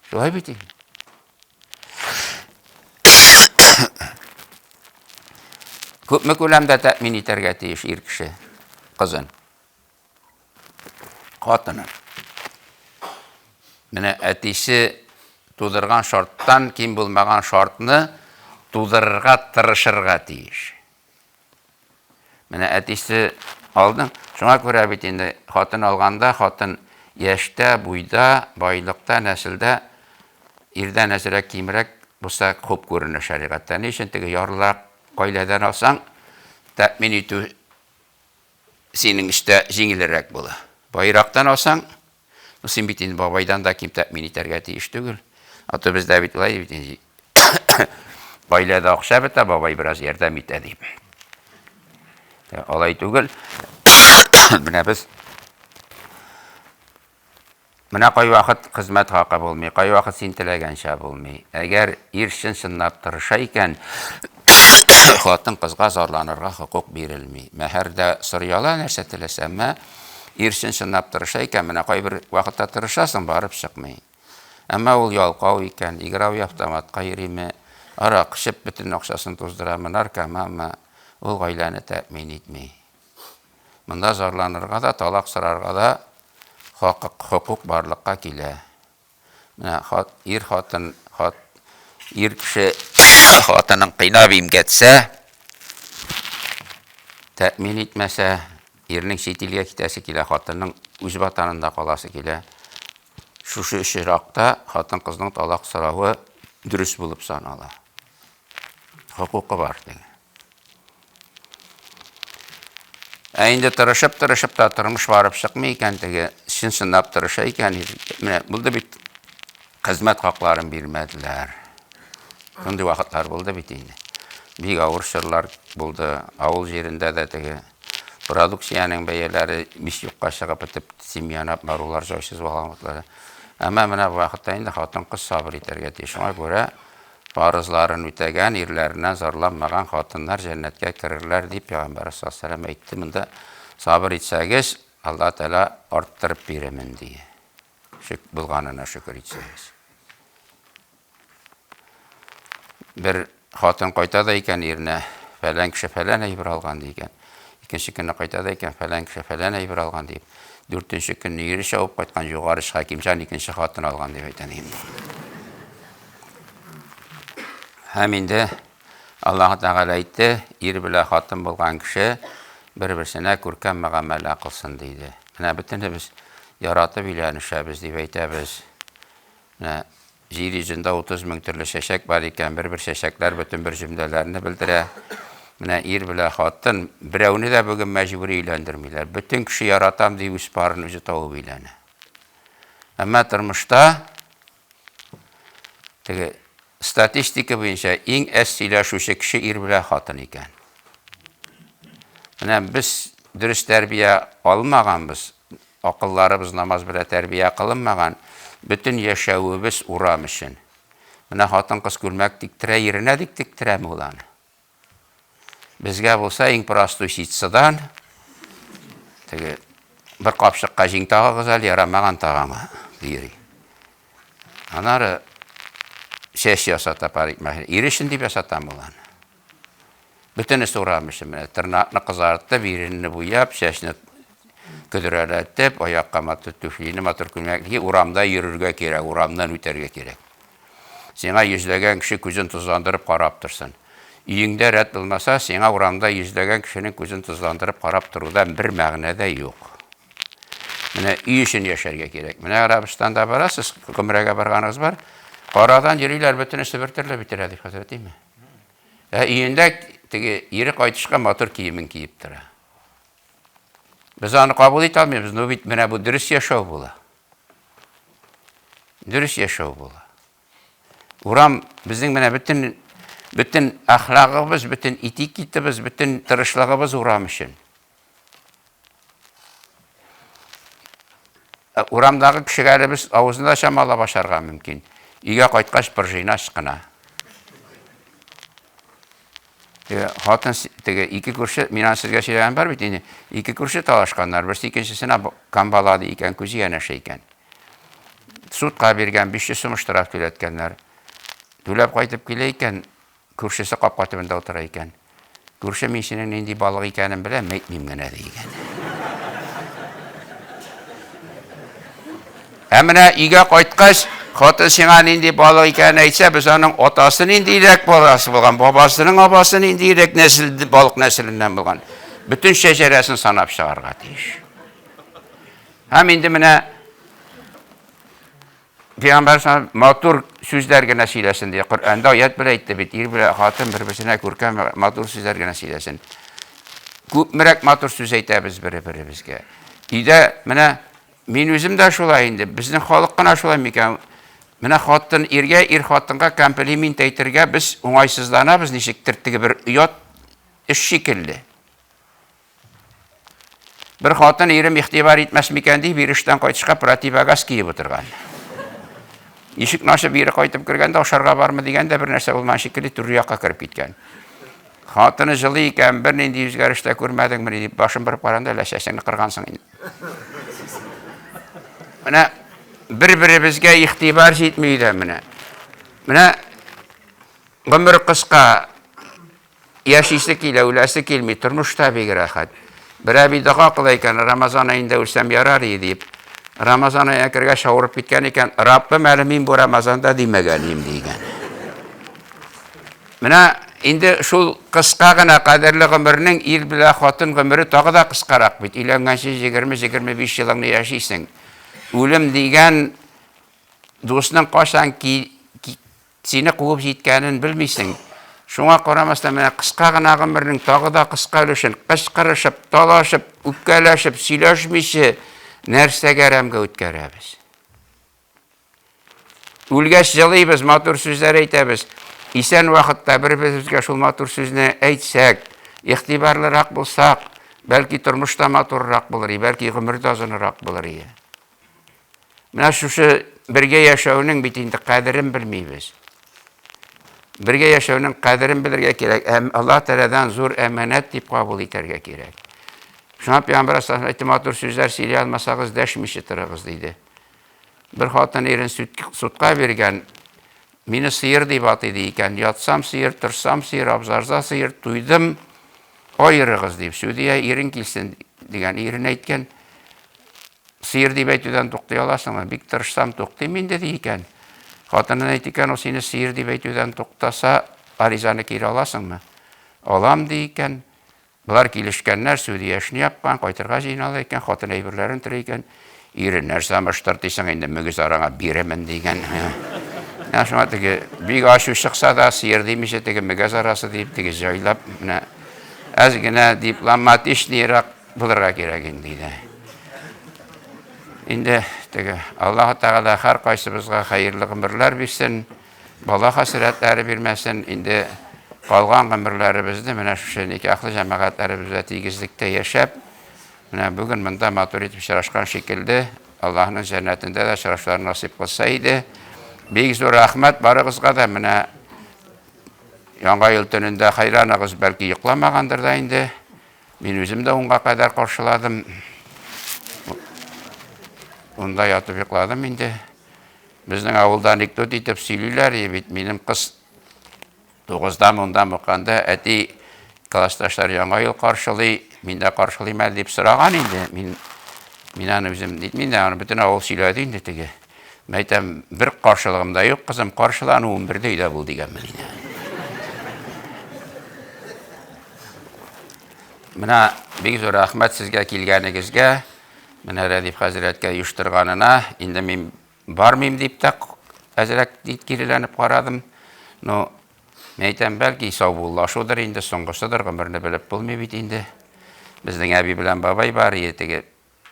Шулай бит инде. Күпме күләмдә тәэмин итәргә тиеш ир кеше кызын? Хатынын. Менә әтисе тудырган шарттан ким булмаган шартны тудырырга тырышырга тиеш. Менә әтисе алдың. Шуңа күрә бит инде хатын алганда, хатын яшьтә, буйда, байлыкта, нәселдә ирдән әзрәк кимрәк булса хуп күренә шәригатьтә. Ни өчен теге ярлырак гаиләдән алсаң, тәэмин итү синең өстә җиңелрәк була. Байрактан алсаң, Ну, син бит инде бабайдан да ким тәэмин итәргә тиеш түгел. А то бездә бит болай бит инде. Гаиләдә акча бетә, бабай бераз ярдәм итә дип. Алай түгел. Менә без Менә кайвакыт хезмәт хакы булмый, кайвакыт син теләгәнчә булмый. Әгәр ир чын-чынлап тырыша икән, хатын-кызга зарланырга хокук бирелми. Мәһәр дә сорый ала, нәрсә теләсә, әмма Ир чын-чынлап тырыша икән, менә кайбер вакытта тырышасың, барып чыкмый. Әмма ул ялкау икән, игровой автоматка йөриме, аракы эчеп бөтен акчасын туздырамы, наркоманмы, ул гаиләне тәэмин итми. Монда зарланырга да, талак сорарга да хокук, хокук барлыкка килә. Менә хат, ир хатын, хат, ир кеше хатынын кыйнап имгәтсә, тәэмин итмәсә, ирнең чит илгә китәсе килә, хатынның үз ватанында каласы килә. Шушы очракта хатын-кызның талак соравы дөрес булып санала. Хокукы бар дигән. Ә инде тырышып-тырышып та тормыш барып чыкмый икән, теге чын-чынлап тырыша икән, менә булды бит, хезмәт хакларын бирмәделәр. Шундый вакытлар булды бит инде. Бик авыр чорлар булды. Авыл җирендә дә теге продукциянең бәяләре бик юкка чыгып бетеп, семьяны барулар җайсыз булган вакытлар. Әмма менә бу вакытта инде хатын-кыз сабыр итәргә тиеш. Шуңа күрә Фарызларын үтәгән, ирләреннән зарланмаган хатыннар җәннәткә керерләр, дип Пәйгамбәрбез саллаллаһу галәйһи ва сәлләм әйтте. Монда сабыр итсәгез, Аллаһ Тәгалә арттырып бирермен, ди. Шөк булганына шөкер итсәгез. Бер хатын кайта да икән иренә, фәлән кеше фәлән әйбер алган ди икән. Икенче көнне кайта да икән, фәлән кеше фәлән әйбер алган дип. Дүртенче көнне ире чабып кайткан, югары оч Хәкимҗан икенче хатын алган дип әйтә инде. Һәм инде Аллаһ Тәгалә әйтте, ир белән хатын булган кеше бер-берсенә күркәм мөгамәлә кылсын диде. Менә бөтенебез яратып өйләнешәбез дип әйтәбез. Менә җир йөзендә 30 мең төрле чәчәк бар икән, бер-бер чәчәкләр бөтен бер җөмләләрне белдерә. Менә ир белән хатын берәүне дә бүген мәҗбүри өйләндермиләр. Бөтен кеше яратам дип үз парын үзе табып өйләнә. Әмма тормышта теге статистика буенча иң әз сөйләшүче кеше ир белән хатын икән. Менә без дөрес тәрбия алмаганбыз, акылларыбыз намаз белән тәрбия кылынмаган, бөтен яшәвебез урам өчен. Менә хатын-кыз күлмәк тектерә, иренә дип тектерәме ул аны? Безгә булса иң простой ситсыдан теге бер капчыкка җиң тагыгыз әле, ярамаган тагамы, ди. Анары чәч ясата парикмахер. Ир өчен дип ясатам ул аны. Бөтенесе урам өчен менә тырнакны кызартып, иренне буяп, чәчне Көдрәләтеп, аякка матур түфлине, матур күлмәк ки, урамда йөрергә кирәк, урамнан үтәргә кирәк. Сиңа йөзләгән кеше күзен тозландырып карап торсын. Өеңдә рәт булмаса, сиңа урамда йөзләгән кешенең күзен тозландырып карап торудан бер мәгънә дә юк. Менә өй өчен яшәргә кирәк. Менә Арабстанда барасыз, гомрәгә барганыгыз бар. Карадан йөриләр, бөтенесе бер төрле бит, Рәдиф хәзрәт, димме? Ә өендә теге ире кайтышка матур киемен киеп тора. Без аны кабул итә алмыйбыз, но бит менә бу дөрес яшәү була. Дөрес яшәү була. Урам безнең менә бөтен бөтен әхлагыбыз, бөтен этикетыбыз, бөтен тырышлыгыбыз урам өчен. Ә урамдагы кешегә әле без авызны да чамалап ашарга мөмкин. Өйгә кайткач пружина кына. Теге хатын теге ике күрше, мин аны сезгә сөйләгән бар бит инде. Ике күрше талашканнар, берсе икенчесенә камбала ди икән, күзе янәшә икән. Судка биргән, 500 сум штраф түләткәннәр. Түләп кайтып килә икән, Күршесе капка төбендә утыра икән. Күрше, мин синең нинди балык икәнен беләм, әйтмим генә, ди икән. Ә менә өйгә кайткач, хатын сиңа нинди балык икәнен әйтсә, без аның атасы ниндирәк баласы булган, бабасының абасы ниндирәк нәсел, балык нәселеннән булган. Бөтен шәҗәрәсен санап чыгарга тиеш. Һәм инде менә Пәйгамбәр саллаллаху матур сүзләр генә сөйләсен ди. Коръәндә аят белән әйтте бит, ир белән хатын бер-берсенә күркәм матур сүзләр генә сөйләсен. Күпмерәк матур сүз әйтәбез бер-беребезгә. Өйдә менә мин үзем дә шулай инде, безнең халык кына шулай микән? Менә хатын иргә, ир хатынга комплимент әйтергә без уңайсызланабыз, ничектер теге бер оят эш шикелле. Бер хатын ирем игътибар итмәс микән дип, ир эштән кайтышка противогаз киеп утырган. Ишекне ачып ире кайтып кергәндә ашарга бармы дигәндә бер нәрсә булмаган шикелле түр якка кереп киткән. Хатыны җылы икән, бернинди үзгәреш тә күрмәдеңмени дип башын борып караганда, әллә чәчеңне кыргансың инде. Менә бер-беребезгә игътибар җитми дә менә. Менә гомер кыска, Яшисе килә, үләсе килми, тормыш та бик рәхәт. Бер әби дога кыла икән, Рамазан аенда үлсәм ярар иде дип. Рамазан аена кергәч авырып киткән икән, Раббым, әле мин бу Рамазанда димәгән идем, дигән. Менә инде шул кыска гына кадерле гомернең ир белән хатын гомере тагы да кыскарак бит. Өйләнгәнче 20-25 елыңны яшисең. Үлем дигән дусның кайчан Сине куып җиткәнен белмисең. Шуңа карамастан, менә кыска гына гомернең тагы да кыска өлешен кычкырышып, талашып, үпкәләшеп, сөйләшмичә нәрсәгә әрәмгә үткәрәбез? Үлгәч җылыйбыз, матур сүзләр әйтәбез. Исән вакытта бер-беребезгә шул матур сүзне әйтсәк, игътибарлырак булсак, бәлки тормыш та матуррак булыр, бәлки гомер дә озынрак булыр иде. Менә шушы бергә яшәүнең бит инде кадерен белмибез. Бергә яшәүнең кадерен белергә кирәк. Әм Аллаһ Тәгаләдән зур әманәт дип кабул итәргә кирәк. Шуңа Пәйгамбәр саллаллаху әйтте, матур сүзләр сөйли алмасагыз, дәшмичә торыгыз, диде. Бер хатын ирен судка биргән, мине сыер дип атый ди икән. Ятсам сыер, торсам сыер, абзарда сыер, туйдым, аерыгыз дип. Судья ирең килсен дигән, ирен әйткән. Сыер дип әйтүдән туктый аласыңмы? Бик тырышсам, туктыйм инде, ди икән. Хатынына әйт икән, ул сине сыер дип әйтүдән туктаса, гаризаны кире аласыңмы? Алам, ди икән. Болар килешкәннәр, судья эшне япкан, кайтырга җыеналар икән, хатын әйберләрен тора икән. Ире, нәрсә мыштыртыйсың инде, мөгез араңа биремен, дигән. Менә шуңа теге бик ачу чыкса да, сыер димичә, теге мөгез арасы дип, теге җайлап, менә әз генә дипломатичныйрак булырга кирәк инде диде. Инде теге Аллаһ Тәгалә һәр кайсыбызга хәерле гомерләр бирсен, бала хәсрәтләре бирмәсен. Инде калган гомерләребезне менә шушы никахлы җәмәгатьләребездә тигезлектә яшәп, менә бүген монда матур итеп очрашкан шикелле, Аллаһның җәннәтендә дә очрашулар насыйп кылса иде. Бик зур рәхмәт барыгызга да. Менә Яңа ел төнендә хәйраныгыз бәлки йокламагандыр да инде. Мин үзем дә унга кадәр каршыладым. Унда ятып йокладым инде. Безнең авылда анекдот итеп сөйлиләр бит, минем кыз тугыздан унда укыганда әти классташлар яңа ел каршылый, мин дә каршылыйм әле дип сораган инде. Мин Мин аны үзем нитмим дә, аны бөтен авыл сөйләде инде теге. Мин әйтәм, бер каршылыгым да юк, кызым, каршылану 11-дә өйдә бул дигәнмен инде. Менә бик зур рәхмәт сезгә килгәнегезгә. Менә Рәдиф хәзрәткә оештырганына. Инде мин бармыйм дип тә әзрәк киреләнеп карадым. Но мин әйтәм, бәлки саубуллашудыр инде, соңгысыдыр, гомерне белеп булмый бит инде. Безнең әби белән бабай бар, теге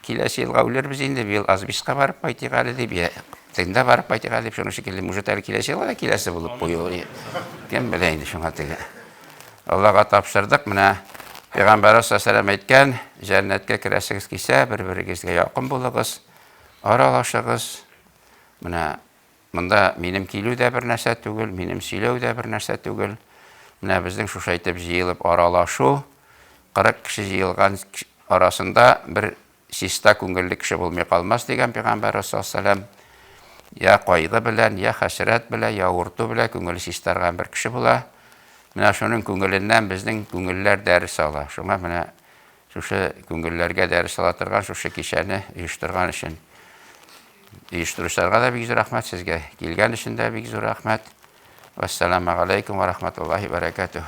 Киләсе елга үлербез инде, быел Азбиска барып кайтыйк әле дип, я тегендә барып кайтыйк әле дип, шуның шикелле, может әле киләсе елга да киләсе булып кую. Кем белә инде шуңа теге. Аллага тапшырдык, менә Пәйгамбәрбез саллаллаху әйткән, җәннәткә керәсегез килсә, бер-берегезгә якын булыгыз, аралашыгыз. Менә монда минем килү дә бер нәрсә түгел, минем сөйләү дә бер нәрсә түгел. Менә безнең шушы әйтеп җыелып аралашу, 40 кеше җыелган арасында бер чиста күңелле кеше булмый калмас дигән пәйгамбәр саллаллаху Я кайгы белән, я хәсрәт белән, я авырту белән күңеле чистарган бер кеше була. Менә шуның күңеленнән безнең күңелләр дәрес ала. Шуңа менә шушы күңелләргә дәрес ала торган шушы кичәне оештырган өчен оештыручыларга да бик зур рәхмәт, сезгә килгән өчен дә бик зур рәхмәт. Вассаламу алейкум ва рахматуллахи ва баракатух.